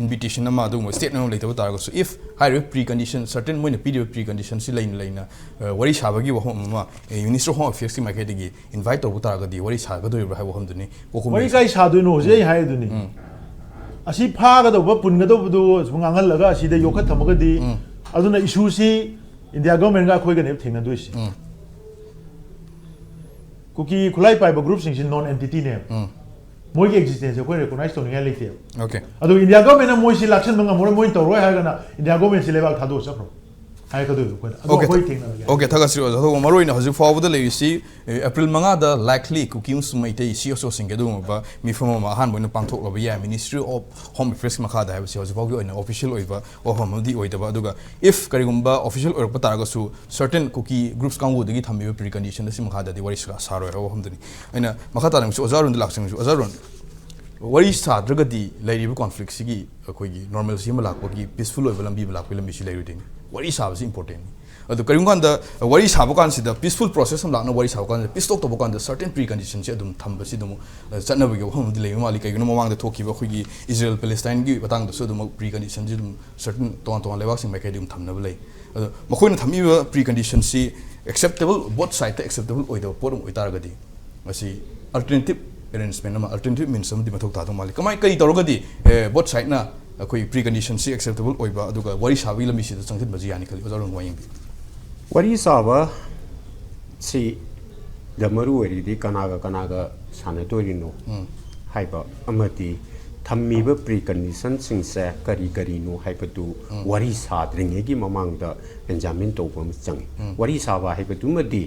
ꯏꯟꯚꯤꯇꯦꯁꯟ ꯑꯃ, ꯑꯗꯨꯒꯨꯝꯕ ꯁ꯭ꯇꯦꯠꯃꯦꯟ ꯑꯃ ꯂꯩꯇꯕ ꯇꯥꯔꯒꯁꯨ, ꯏꯐ ꯍꯥꯏꯔꯤꯕ ꯄ꯭ꯔꯤ ꯀꯟꯗꯤꯁꯟ, ꯁꯔꯇꯦꯟ ꯃꯣꯏꯅ ꯄꯤꯔꯤꯕ ꯄ꯭ꯔꯤ ꯀꯟꯗꯤꯁꯟꯁꯤ ꯂꯩꯅ ꯂꯩꯅ ꯑ, ꯋꯥꯔꯤ ꯁꯥꯕꯒꯤ ꯋꯥꯐꯝ ꯑꯃ ꯃꯤꯅꯤꯁꯇ꯭ꯔꯤ ꯑꯣꯐ ꯍꯣꯝ ꯑꯐꯤꯌꯔꯁꯀꯤ ꯃꯥꯏꯀꯩꯗꯒꯤ ꯏꯟꯚꯥꯏꯠ ꯇꯧꯕ ꯇꯥꯔꯒꯗꯤ ꯋꯥꯔꯤ ꯁꯥꯒꯗꯣꯔꯤꯕ꯭ꯔꯥ ꯍꯥꯏꯕ ꯋꯥꯐꯝꯗꯨꯅꯤ꯫ ꯀꯣꯀꯨꯝ ꯋꯥꯔꯤ ꯀꯥꯏ ꯁꯥꯗꯣꯏꯅꯣ? ꯍꯧꯖꯤꯛ ꯑꯩ ꯍꯥꯏꯗꯨꯅꯤ꯫ ꯑꯁꯤ ꯐꯥꯒꯗꯧꯕ, ꯄꯨꯟꯒꯗꯧꯕꯗꯨ ꯁꯨꯝ ꯉꯥꯡꯍꯜꯂꯒ ꯑꯁꯤꯗ ꯌꯣꯛꯈꯠ ꯊꯝꯃꯒꯗꯤ, ꯑꯗꯨꯅ ꯏꯁꯨꯁꯤ ꯏꯟꯗꯤꯌꯥ ꯒꯚꯔꯟꯃꯦꯟꯒ ꯑꯩꯈꯣꯏꯒꯅꯦꯕ ꯊꯦꯡꯅꯗꯣꯏꯁꯤ꯫ ꯀꯨꯀꯤ ꯈꯨꯠꯂꯥꯏ ꯄꯥꯏꯕ ꯒ꯭ꯔꯨꯞꯁꯤꯡꯁꯤ ꯅꯣꯟ ꯑꯦꯟꯇꯤꯇꯤꯅꯦꯕ꯫ ꯃꯣꯏꯒꯤ ꯑꯦꯛꯖꯤꯁꯇꯦꯟꯁꯁꯦ ꯑꯩꯈꯣꯏ ꯔꯦꯀꯣꯅꯥꯏꯁ ꯇꯧꯅꯤꯡꯉꯥꯏ ꯂꯩꯇꯦꯕ꯫ ꯑꯣꯀꯦ꯫ ꯑꯗꯣ ꯏꯟꯗꯤꯌꯥ ꯒꯚꯔꯟꯃꯦꯟꯅ ꯃꯣꯏꯁꯤ ꯂꯥꯛꯁꯤꯟꯕ ꯉꯝꯃꯔꯣꯏ, ꯃꯣꯏꯅ ꯇꯧꯔꯣꯏ ꯍꯥꯏꯔꯒꯅ ꯏꯟꯗꯤꯌꯥ ꯒꯚꯔꯟꯃꯦꯟꯁꯤ ꯂꯩꯕꯥꯛ ꯊꯥꯗꯣꯛꯑ ꯆꯠꯈ꯭ꯔꯣ ꯍꯥꯏꯔꯛꯀꯗꯣꯏꯕ ꯑꯩꯈꯣꯏꯅ꯫ ꯑꯗꯣ ꯑꯣꯀꯦ, ꯑꯩꯈꯣꯏ ꯊꯦꯡꯅꯔꯒꯦ꯫ ꯑꯣꯀꯦ, ꯊꯥꯒꯠꯆꯔꯤ ꯑꯣꯖꯥ ꯊꯧꯕ꯫ ꯃꯔꯨꯑꯣꯏꯅ ꯍꯧꯖꯤꯛ ꯐꯥꯎꯕꯗ ꯂꯩꯔꯤꯁꯤ, ꯑꯦ, ꯑꯦꯄ꯭ꯔꯤꯜ ꯃꯉꯥꯗ ꯂꯥꯏꯛꯂꯤ ꯀꯨꯀꯤ ꯑꯃꯁꯨꯡ ꯃꯩꯇꯩ ꯁꯤ ꯑꯦꯁ ꯑꯣꯁꯤꯡꯒꯤ ꯑꯗꯨꯒꯨꯝꯕ ꯃꯤꯐꯝ ꯑꯃ ꯑꯍꯥꯟꯕ ꯑꯣꯏꯅ ꯄꯥꯡꯊꯣꯛꯂꯕ ꯌꯥꯏ, ꯃꯤꯅꯤꯁꯇ꯭ꯔꯤ ꯑꯣꯐ ꯍꯣꯝ ꯑꯦꯐꯤꯌꯔꯁ ꯃꯈꯥꯗ ꯍꯥꯏꯕꯁꯤ ꯍꯧꯖꯤꯛ ꯐꯥꯎꯒꯤ ꯑꯣꯏꯅ ꯑꯣꯐꯤꯁꯤꯌꯦꯜ ꯑꯣꯏꯕ ꯋꯥꯐꯝ ꯑꯃꯗꯤ ꯑꯣꯏꯗꯕ꯫ ꯑꯗꯨꯒ ꯏꯐ ꯀꯔꯤꯒꯨꯝꯕ ꯑꯣꯐꯤꯁꯤꯌꯦꯜ ꯑꯣꯏꯔꯛꯄ ꯇꯥꯔꯒꯁꯨ, ꯁꯔꯇꯦꯟ ꯀꯨꯀꯤ ꯒ꯭ꯔꯨꯞꯁ ꯀꯥꯡꯕꯨꯗꯒꯤ ꯊꯝꯕꯤꯕ ꯄ꯭ꯔꯤ ꯀꯟꯗꯤꯁꯟ ꯑꯁꯤ ꯃꯈꯥꯗꯗꯤ ꯋꯥꯔꯤ ꯁꯥ-, ꯁꯥꯔꯣꯏ ꯍꯥꯏꯕ ꯋꯥꯐꯝꯗꯨꯅꯤ꯫ ꯑꯩꯅ ꯃꯈꯥ ꯇꯥꯅ ꯑꯃꯨꯛꯁꯨ ꯑꯣꯖꯥ ꯑꯔꯨꯟꯗ ꯂꯥꯛꯆꯅꯤꯡꯁꯨ꯫ ꯑꯣꯖꯥ ꯑꯔꯨꯟ, ꯋꯥꯔꯤ ꯁꯥꯗ꯭ꯔꯒꯗꯤ ꯂꯩꯔꯤꯕ ꯀꯣꯟꯐ꯭ꯂꯤꯛꯁꯤꯒꯤ ꯑꯩꯈꯣꯏꯒꯤ ꯅꯣꯔꯃꯦꯜꯁꯤ ꯑꯃ ꯂꯥꯛꯄꯒꯤ, ꯄꯤꯁꯐꯨꯜ ꯑꯣꯏꯕ ꯂꯝꯕꯤ ꯑꯃ ꯂꯥꯛꯄꯒꯤ ꯂꯝꯕꯤꯁꯤ ꯂꯩꯔꯣꯏꯗꯣꯏꯅꯤ꯫ ꯋꯥꯔꯤ ꯁꯥꯕꯁꯤ ꯏꯝꯄꯣꯔꯇꯦꯟꯅꯤ꯫ ꯑꯗꯨ ꯀꯔꯤꯒꯨꯝꯕ ꯀꯥꯟꯗ ꯋꯥꯔꯤ ꯁꯥꯕ ꯀꯥꯟꯁꯤꯗ ꯄꯤꯁꯐꯨꯜ ꯄ꯭ꯔꯣꯁꯦꯁ ꯑꯃ ꯂꯥꯛꯅ ꯋꯥꯔꯤ ꯁꯥꯕ ꯀꯥꯟꯗ, ꯄꯤꯁ ꯇꯣꯛ ꯇꯧꯕ ꯀꯥꯟꯗ ꯁꯔꯇꯦꯟ ꯄ꯭ꯔꯤ ꯀꯟꯗꯤꯁꯟꯁꯤ ꯑꯗꯨꯝ ꯊꯝꯕꯁꯤ ꯑꯗꯨꯝ, ꯑ, ꯆꯠꯅꯕꯒꯤ ꯋꯥꯐꯝ ꯑꯃꯗꯤ ꯂꯩꯕ ꯃꯥꯜꯂꯤ꯫ ꯀꯩꯒꯤꯅꯣ, ꯃꯃꯥꯡꯗ ꯊꯣꯛꯈꯤꯕ ꯑꯩꯈꯣꯏꯒꯤ ꯏꯖꯔꯦꯜ ꯄꯦꯂꯦꯁꯇꯥꯏꯟꯒꯤ ꯃꯇꯥꯡꯗꯁꯨ ꯑꯗꯨꯝ ꯄ꯭ꯔꯤ ꯀꯟꯗꯤꯁꯟꯁꯤ ꯑꯗꯨꯝ ꯁꯔꯇꯦꯟ ꯇꯣꯉꯥꯟ ꯇꯣꯉꯥꯟ ꯂꯩꯕꯥꯛꯁꯤꯡ ꯃꯥꯏꯀꯩꯗꯒꯤ ꯑꯗꯨꯝ ꯊꯝꯅꯕ ꯂꯩ꯫ ꯑꯗꯣ ꯃꯈꯣꯏꯅ ꯊꯝꯃꯤꯕ ꯄ꯭ꯔꯤ ꯀꯟꯗꯤꯁꯟꯁꯤ ꯑꯦꯛꯁꯦꯞꯇꯦꯕꯜ, ꯕꯣꯠ ꯁꯥꯏꯗꯇ ꯑꯦꯛꯁꯦꯞꯇꯦꯕꯜ ꯑꯣꯏꯗꯕ ꯄꯣꯠ ꯑꯃ ꯑꯣꯏꯇꯥꯔꯒꯗꯤ, ꯃꯁꯤ ꯑꯜꯇꯔꯅꯦꯇꯤꯞ ꯑꯦꯔꯦꯟꯖꯃꯦꯟ ꯑꯃ, ꯑꯜꯇꯔꯅꯦꯇꯤꯞ ꯃꯤꯟꯁ ꯑꯃꯗꯤ ꯃꯊꯧ ꯇꯥꯗꯧ ꯃꯥꯜꯂꯤ꯫ ꯀꯃꯥꯏ, ꯀꯔꯤ ꯇꯧꯔꯒꯗꯤ, ꯑꯦ, ꯕꯣꯠ ꯁꯥꯏꯗꯅ ꯑꯩꯈꯣꯏ ꯄ꯭ꯔꯤ ꯀꯟꯗꯤꯁꯟꯁꯤ ꯑꯦꯛꯁꯦꯞꯇꯦꯕꯜ ꯑꯣꯏꯕ ꯑꯗꯨꯒ ꯋꯥꯔꯤ ꯁꯥꯕꯒꯤ ꯂꯝꯕꯤꯁꯤꯗ ꯆꯪꯁꯤꯟꯕꯁꯤ ꯌꯥꯅꯤ ꯈꯜꯂꯤ? ꯑꯣꯖꯥ ꯑꯔꯨꯟ, ꯋꯥ ꯌꯦꯡꯕꯤꯌꯨ꯫ ꯋꯥꯔꯤ ꯁꯥꯕ ꯁꯤ ꯗ ꯃꯔꯨ ꯑꯣꯏꯔꯤꯗꯤ ꯀꯅꯥꯒ ꯀꯅꯥꯒ ꯁꯥꯟꯅꯗꯣꯔꯤꯅꯣ ꯍꯥꯏꯕ ꯑꯃꯗꯤ ꯊꯝꯃꯤꯕ ꯄ꯭ꯔꯤ ꯀꯟꯗꯤꯁꯟꯁꯤꯡꯁꯦ ꯀꯔꯤ ꯀꯔꯤꯅꯣ ꯍꯥꯏꯕꯗꯨ ꯋꯥꯔꯤ ꯁꯥꯗ꯭ꯔꯤꯉꯩꯒꯤ ꯃꯃꯥꯡꯗ ꯑꯦꯛꯖꯥꯃꯤꯟ ꯇꯧꯕ ꯑꯃ ꯆꯪꯉꯤ꯫ ꯋꯥꯔꯤ ꯁꯥꯕ ꯍꯥꯏꯕꯗꯨꯃꯗꯤ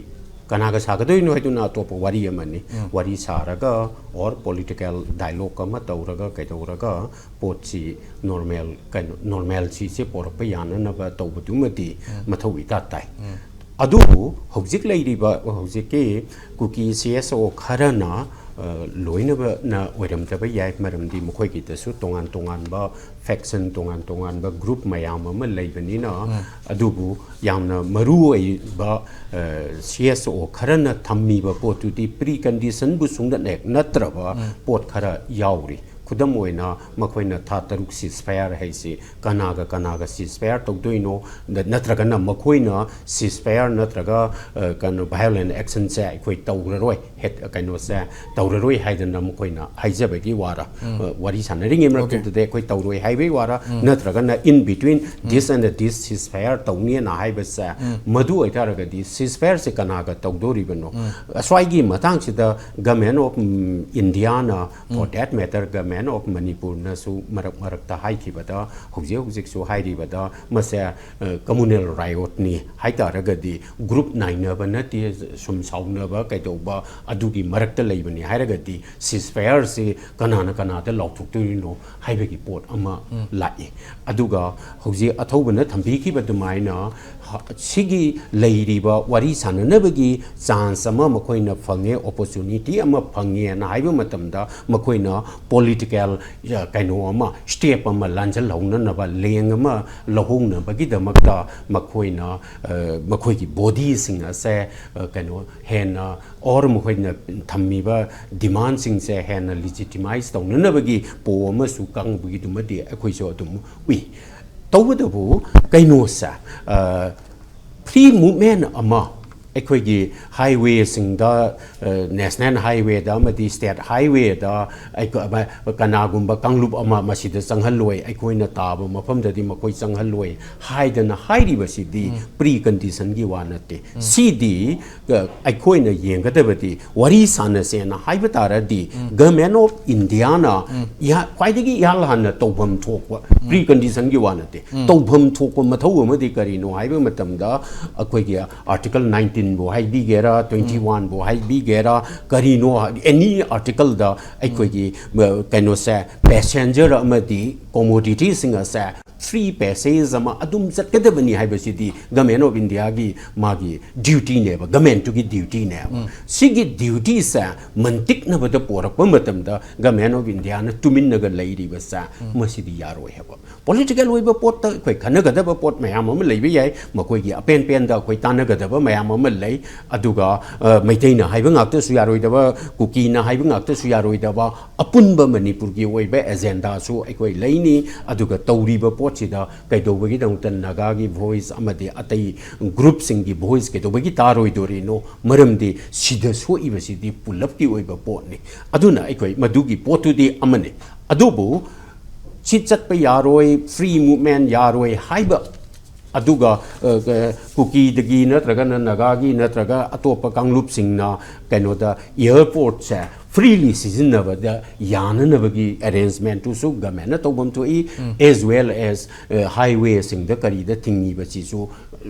ꯀꯅꯥꯒ ꯁꯥꯒꯗꯣꯏꯅꯣ ꯍꯥꯏꯗꯨꯅ ꯑꯇꯣꯞꯄ ꯋꯥꯔꯤ ꯑꯃꯅꯤ꯫ ꯋꯥꯔꯤ ꯁꯥꯔꯒ ꯑꯣꯔ ꯄꯣꯂꯤꯇꯤꯀꯦꯜ ꯗꯥꯏꯂꯣꯛ ꯑꯃ ꯇꯧꯔꯒ ꯀꯩꯗꯧꯔꯒ ꯄꯣꯠꯁꯤ ꯅꯣꯔꯃꯦꯜ, ꯀꯩꯅꯣ, ꯅꯣꯔꯃꯦꯜꯁꯤꯁꯦ ꯄꯣꯔꯛꯄ ꯌꯥꯅꯅꯕ ꯇꯧꯕꯗꯨꯃꯗꯤ ꯃꯊꯧ ꯏꯇꯥ ꯇꯥꯏ꯫ ꯑꯗꯨꯕꯨ ꯍꯧꯖꯤꯛ ꯂꯩꯔꯤꯕ ꯍꯧꯖꯤꯛꯀꯤ ꯀꯨꯀꯤ ꯁꯤ ꯑꯦꯁ ꯑꯣ ꯈꯔꯅ ꯂꯣꯏꯅꯕꯅ ꯑꯣꯏꯔꯝꯗꯕ ꯌꯥꯏ, ꯃꯔꯝꯗꯤ ꯃꯈꯣꯏꯒꯤꯗꯁꯨ ꯇꯣꯉꯥꯟ ꯇꯣꯉꯥꯟꯕ ꯐꯦꯛꯁꯟ, ꯇꯣꯉꯥꯟ ꯇꯣꯉꯥꯟꯕ ꯒ꯭ꯔꯨꯞ ꯃꯌꯥꯝ ꯑꯃ ꯂꯩꯕꯅꯤꯅ꯫ ꯑꯗꯨꯕꯨ ꯌꯥꯝꯅ ꯃꯔꯨ ꯑꯣꯏꯕ ꯁꯤ ꯑꯦꯁ ꯑꯣ ꯈꯔꯅ ꯊꯝꯃꯤꯕ ꯄꯣꯠꯇꯨꯗꯤ ꯄ꯭ꯔꯤ ꯀꯟꯗꯤꯁꯟꯕꯨ ꯁꯨꯡꯅꯠ ꯍꯦꯛ ꯅꯠꯇ꯭ꯔꯕ ꯄꯣꯠ ꯈꯔ ꯌꯥꯎꯔꯤ꯫ ꯈꯨꯗꯝ ꯑꯣꯏꯅ, ꯃꯈꯣꯏꯅ ꯊꯥ ꯇꯔꯨꯛ ꯁꯤꯁ ꯐꯥꯌꯔ ꯍꯥꯏꯁꯤ ꯀꯅꯥꯒ ꯀꯅꯥꯒ ꯁꯤꯁ ꯐꯥꯌꯔ ꯇꯧꯗꯣꯏꯅꯣ, ꯅ-, ꯅꯠꯇ꯭ꯔꯒꯅ ꯃꯈꯣꯏꯅ ꯁꯤꯁ ꯐꯥꯌꯔ ꯅꯠꯇ꯭ꯔꯒ, ꯑ, ꯀꯩꯅꯣ, ꯚꯥꯏꯑꯣꯂꯦꯟ ꯑꯦꯛꯁꯟꯁꯦ ꯑꯩꯈꯣꯏ ꯇꯧꯔꯔꯣꯏ, ꯍꯦꯠ-, ꯀꯩꯅꯣꯁꯦ ꯇꯧꯔꯔꯣꯏ ꯍꯥꯏꯗꯅ ꯃꯈꯣꯏꯅ ꯍꯥꯏꯖꯕꯒꯤ ꯋꯥꯔ, ꯑ, ꯋꯥꯔꯤ ꯁꯥꯟꯅꯔꯤꯉꯩ ꯃꯔꯛꯇꯨꯗꯗꯤ ꯑꯩꯈꯣꯏ ꯇꯧꯔꯣꯏ ꯍꯥꯏꯕꯒꯤ ꯋꯥꯔ, ꯅꯠꯇ꯭ꯔꯒꯅ in between this and this ceasefire ꯇꯧꯅꯤꯅ ꯍꯥꯏꯕꯁꯦ, ꯃꯗꯨ ꯑꯣꯏꯇꯥꯔꯒꯗꯤ ꯁꯤꯁ ꯐꯥꯌꯔꯁꯦ ꯀꯅꯥꯒ ꯇꯧꯗꯣꯔꯤꯕꯅꯣ? ꯑꯁ꯭ꯋꯥꯏꯒꯤ ꯃꯇꯥꯡꯁꯤꯗ Government of, um, Indiaꯅ, for that matter, Government of ꯃꯅꯤꯄꯨꯔꯅꯁꯨ ꯃꯔꯛ ꯃꯔꯛꯇ ꯍꯥꯏꯈꯤꯕꯗ, ꯍꯧꯖꯤꯛ ꯍꯧꯖꯤꯛꯁꯨ ꯍꯥꯏꯔꯤꯕꯗ, ꯃꯁꯦ, ꯑ, communal riotꯅꯤ ꯍꯥꯏ ꯇꯥꯔꯒꯗꯤ, ꯒ꯭ꯔꯨꯞ ꯅꯥꯏꯅꯕ ꯅꯠꯇꯦ, ꯁꯨꯝ ꯁꯥꯎꯅꯕ ꯀꯩꯗꯧꯕ ꯑꯗꯨꯒꯤ ꯃꯔꯛꯇ ꯂꯩꯕꯅꯤ ꯍꯥꯏꯔꯒꯗꯤ, ꯁꯤꯁ ꯐꯥꯌꯔꯁꯤ ꯀꯅꯥꯅ ꯀꯅꯥꯗ ꯂꯥꯎꯊꯣꯛꯇꯣꯔꯤꯅꯣ ꯍꯥꯏꯕꯒꯤ ꯄꯣꯠ ꯑꯃ ꯂꯥꯛꯏ꯫ ꯑꯗꯨꯒ ꯍꯧꯖꯤꯛ ꯑꯊꯧꯕꯅ ꯊꯝꯕꯤꯈꯤꯕ ꯑꯗꯨꯃꯥꯏꯅ, ꯍ-, ꯁꯤꯒꯤ ꯂꯩꯔꯤꯕ ꯋꯥꯔꯤ ꯁꯥꯟꯅꯅꯕꯒꯤ ꯆꯥꯟꯁ ꯑꯃ ꯃꯈꯣꯏꯅ ꯐꯪꯉꯦ, ꯑꯣꯄꯣꯔꯆꯨꯅꯤꯇꯤ ꯑꯃ ꯐꯪꯉꯦꯅ ꯍꯥꯏꯕ ꯃꯇꯝꯗ, ꯃꯈꯣꯏꯅ ꯄꯣꯂꯤꯇꯤꯀꯦꯜ, ꯑ, ꯀꯩꯅꯣ ꯑꯃ, ꯁ꯭ꯇꯦꯞ ꯑꯃ ꯂꯥꯟꯖꯜꯍꯧꯅꯅꯕ, ꯂꯦꯡ ꯑꯃ ꯂꯧꯍꯧꯅꯕꯒꯤꯗꯃꯛꯇ ꯃꯈꯣꯏꯅ, ꯑ, ꯃꯈꯣꯏꯒꯤ ꯕꯣꯗꯤꯁꯤꯡ ꯑꯁꯦ, ꯑ, ꯀꯩꯅꯣ, ꯍꯦꯟꯅ, ꯑꯣꯔ ꯃꯈꯣꯏꯅ ꯊꯝꯃꯤꯕ ꯗꯤꯃꯥꯟꯁꯤꯡꯁꯦ ꯍꯦꯟꯅ ꯂꯤꯖꯤꯇꯤꯃꯥꯏꯁ ꯇꯧꯅꯅꯕꯒꯤ ꯄꯣ ꯑꯃꯁꯨ ꯀꯥꯡꯕꯨꯒꯤꯗꯨꯃꯗꯤ ꯑꯩꯈꯣꯏꯁꯨ ꯑꯗꯨꯝ ꯎꯏ꯫ ꯇꯧꯕꯇꯕꯨ ꯀꯩꯅꯣꯁꯦ, ꯑ, ꯐ꯭ꯔꯤ ꯃꯨꯚꯃꯦꯟ ꯑꯃ ꯑꯩꯈꯣꯏꯒꯤ ꯍꯥꯏꯋꯦꯁꯤꯡꯗ, ꯑ, ꯅꯦꯁꯅꯦꯜ ꯍꯥꯏꯋꯦꯗ ꯑꯃꯗꯤ ꯁ꯭ꯇꯦꯠ ꯍꯥꯏꯋꯦꯗ ꯑꯩꯈꯣꯏ ꯑꯃ, ꯀꯅꯥꯒꯨꯝꯕ ꯀꯥꯡꯂꯨꯞ ꯑꯃ ꯃꯁꯤꯗ ꯆꯪꯍꯜꯂꯣꯏ, ꯑꯩꯈꯣꯏꯅ ꯇꯥꯕ ꯃꯐꯝꯗꯗꯤ ꯃꯈꯣꯏ ꯆꯪꯍꯜꯂꯣꯏ ꯍꯥꯏꯗꯅ ꯍꯥꯏꯔꯤꯕꯁꯤꯗꯤ ꯄ꯭ꯔꯤ ꯀꯟꯗꯤꯁꯟꯒꯤ ꯋꯥ ꯅꯠꯇꯦ꯫ ꯁꯤꯗꯤ, ꯑ, ꯑꯩꯈꯣꯏꯅ ꯌꯦꯡꯒꯗꯕꯗꯤ ꯋꯥꯔꯤ ꯁꯥꯟꯅꯁꯦꯅ ꯍꯥꯏꯕ ꯇꯥꯔꯗꯤ, Government of Indiaꯅ ꯏꯍꯥ-, ꯈ꯭ꯋꯥꯏꯗꯒꯤ ꯏꯍꯥꯟ ꯍꯥꯟꯅ ꯇꯧꯐꯝ ꯊꯣꯛꯄ, ꯄ꯭ꯔꯤ ꯀꯟꯗꯤꯁꯟꯒꯤ ꯋꯥ ꯅꯠꯇꯦ, ꯇꯧꯐꯝ ꯊꯣꯛꯄ ꯃꯊꯧ ꯑꯃꯗꯤ ꯀꯔꯤꯅꯣ ꯍꯥꯏꯕ ꯃꯇꯝꯗ, ꯑꯩꯈꯣꯏꯒꯤ Article nineteenꯕꯨ ꯍꯥꯏꯕꯤꯒꯦꯔꯥ, twenty oneꯕꯨ ꯍꯥꯏꯕꯤꯒꯦꯔꯥ, ꯀꯔꯤꯅꯣ, any articleꯗ ꯑꯩꯈꯣꯏꯒꯤ, ꯑ, ꯀꯩꯅꯣꯁꯦ, ꯄꯦꯁꯦꯟꯖꯔ ꯑꯃꯗꯤ ꯀꯣꯃꯣꯗꯤꯇꯤꯁꯤꯡ ꯑꯁꯦ ꯐ꯭ꯔꯤ ꯄꯦꯁꯦꯖ ꯑꯃ ꯑꯗꯨꯝ ꯆꯠꯀꯗꯕꯅꯤ ꯍꯥꯏꯕꯁꯤꯗꯤ ꯒꯃꯦꯟ ꯑꯣꯐ ꯏꯟꯗꯤꯌꯥꯒꯤ ꯃꯥꯒꯤ ꯗ꯭ꯌꯨꯇꯤꯅꯦꯕ, ꯒꯃꯦꯟꯇꯨꯒꯤ ꯗ꯭ꯌꯨꯇꯤꯅꯦꯕ꯫ ꯁꯤꯒꯤ ꯗ꯭ꯌꯨꯇꯤꯁꯦ ꯃꯟꯇꯤꯛꯅꯕꯗ ꯄꯣꯔꯛꯄ ꯃꯇꯝꯗ ꯒꯃꯦꯟ ꯑꯣꯐ ꯏꯟꯗꯤꯌꯥꯅ ꯇꯨꯃꯤꯟꯅꯒ ꯂꯩꯔꯤꯕꯁꯦ, ꯃꯁꯤꯗꯤ ꯌꯥꯔꯣꯏ ꯍꯥꯏꯕ꯫ ꯄꯣꯂꯤꯇꯤꯀꯦꯜ ꯑꯣꯏꯕ ꯄꯣꯠꯇ ꯑꯩꯈꯣꯏ ꯈꯟꯅꯒꯗꯕ ꯄꯣꯠ ꯃꯌꯥꯝ ꯑꯃ ꯂꯩꯕ ꯌꯥꯏ, ꯃꯈꯣꯏꯒꯤ ꯑꯄꯦꯟ ꯄꯦꯟꯗ ꯑꯩꯈꯣꯏ ꯇꯥꯟꯅꯒꯗꯕ ꯃꯌꯥꯝ ꯑꯃ ꯂꯩ꯫ ꯑꯗꯨꯒ ꯑ, ꯃꯩꯇꯩꯅ ꯍꯥꯏꯕ ꯉꯥꯛꯇꯁꯨ ꯌꯥꯔꯣꯏꯗꯕ, ꯀꯨꯀꯤꯅ ꯍꯥꯏꯕ ꯉꯥꯛꯇꯁꯨ ꯌꯥꯔꯣꯏꯗꯕ, ꯑꯄꯨꯟꯕ ꯃꯅꯤꯄꯨꯔꯒꯤ ꯑꯣꯏꯕ ꯑꯦꯖꯦꯟꯗꯥꯁꯨ ꯑꯩꯈꯣꯏ ꯂꯩꯅꯤ꯫ ꯑꯗꯨꯒ ꯇꯧꯔꯤꯕ ꯄꯣꯠꯁꯤꯗ ꯀꯩꯗꯧꯕꯒꯤꯗꯃꯛꯇ ꯅꯥꯒꯥꯒꯤ ꯚꯣꯏꯁ ꯑꯃꯗꯤ ꯑꯇꯩ ꯒ꯭ꯔꯨꯞꯁꯤꯡꯒꯤ ꯚꯣꯏꯁ ꯀꯩꯗꯧꯕꯒꯤ ꯇꯥꯔꯣꯏꯗꯣꯔꯤꯅꯣ? ꯃꯔꯝꯗꯤ ꯁꯤꯗ ꯁꯣꯛꯏꯕꯁꯤꯗꯤ ꯄꯨꯂꯞꯀꯤ ꯑꯣꯏꯕ ꯄꯣꯠꯅꯤ꯫ ꯑꯗꯨꯅ ꯑꯩꯈꯣꯏ ꯃꯗꯨꯒꯤ ꯄꯣꯠꯇꯨꯗꯤ ꯑꯃꯅꯤ꯫ ꯑꯗꯨꯕꯨ ꯁꯤ ꯆꯠꯄ ꯌꯥꯔꯣꯏ, ꯐ꯭ꯔꯤ ꯃꯨꯚꯃꯦꯟ ꯌꯥꯔꯣꯏ ꯍꯥꯏꯕ, ꯑꯗꯨꯒ ꯑ, ꯀ-, ꯀꯨꯀꯤꯗꯒꯤ ꯅꯠꯇ꯭ꯔꯒꯅ ꯅꯥꯒꯥꯒꯤ ꯅꯠꯇ꯭ꯔꯒ ꯑꯇꯣꯞꯄ ꯀꯥꯡꯂꯨꯞꯁꯤꯡꯅ ꯀꯩꯅꯣꯗ ꯑꯦꯌꯔꯄꯣꯔꯠꯁꯦ ꯐ꯭ꯔꯤꯂꯤ ꯁꯤꯖꯤꯟꯅꯕꯗ ꯌꯥꯅꯅꯕꯒꯤ ꯑꯦꯔꯦꯟꯖꯃꯦꯟꯠꯇꯨꯁꯨ ꯒꯃꯦꯟꯅ ꯇꯧꯐꯝ ꯊꯣꯛꯏ꯫ As well as, ꯑ, ꯍꯥꯏꯋꯦꯁꯤꯡꯗ ꯀꯔꯤꯗ ꯊꯤꯡꯉꯤꯕꯁꯤꯁꯨ,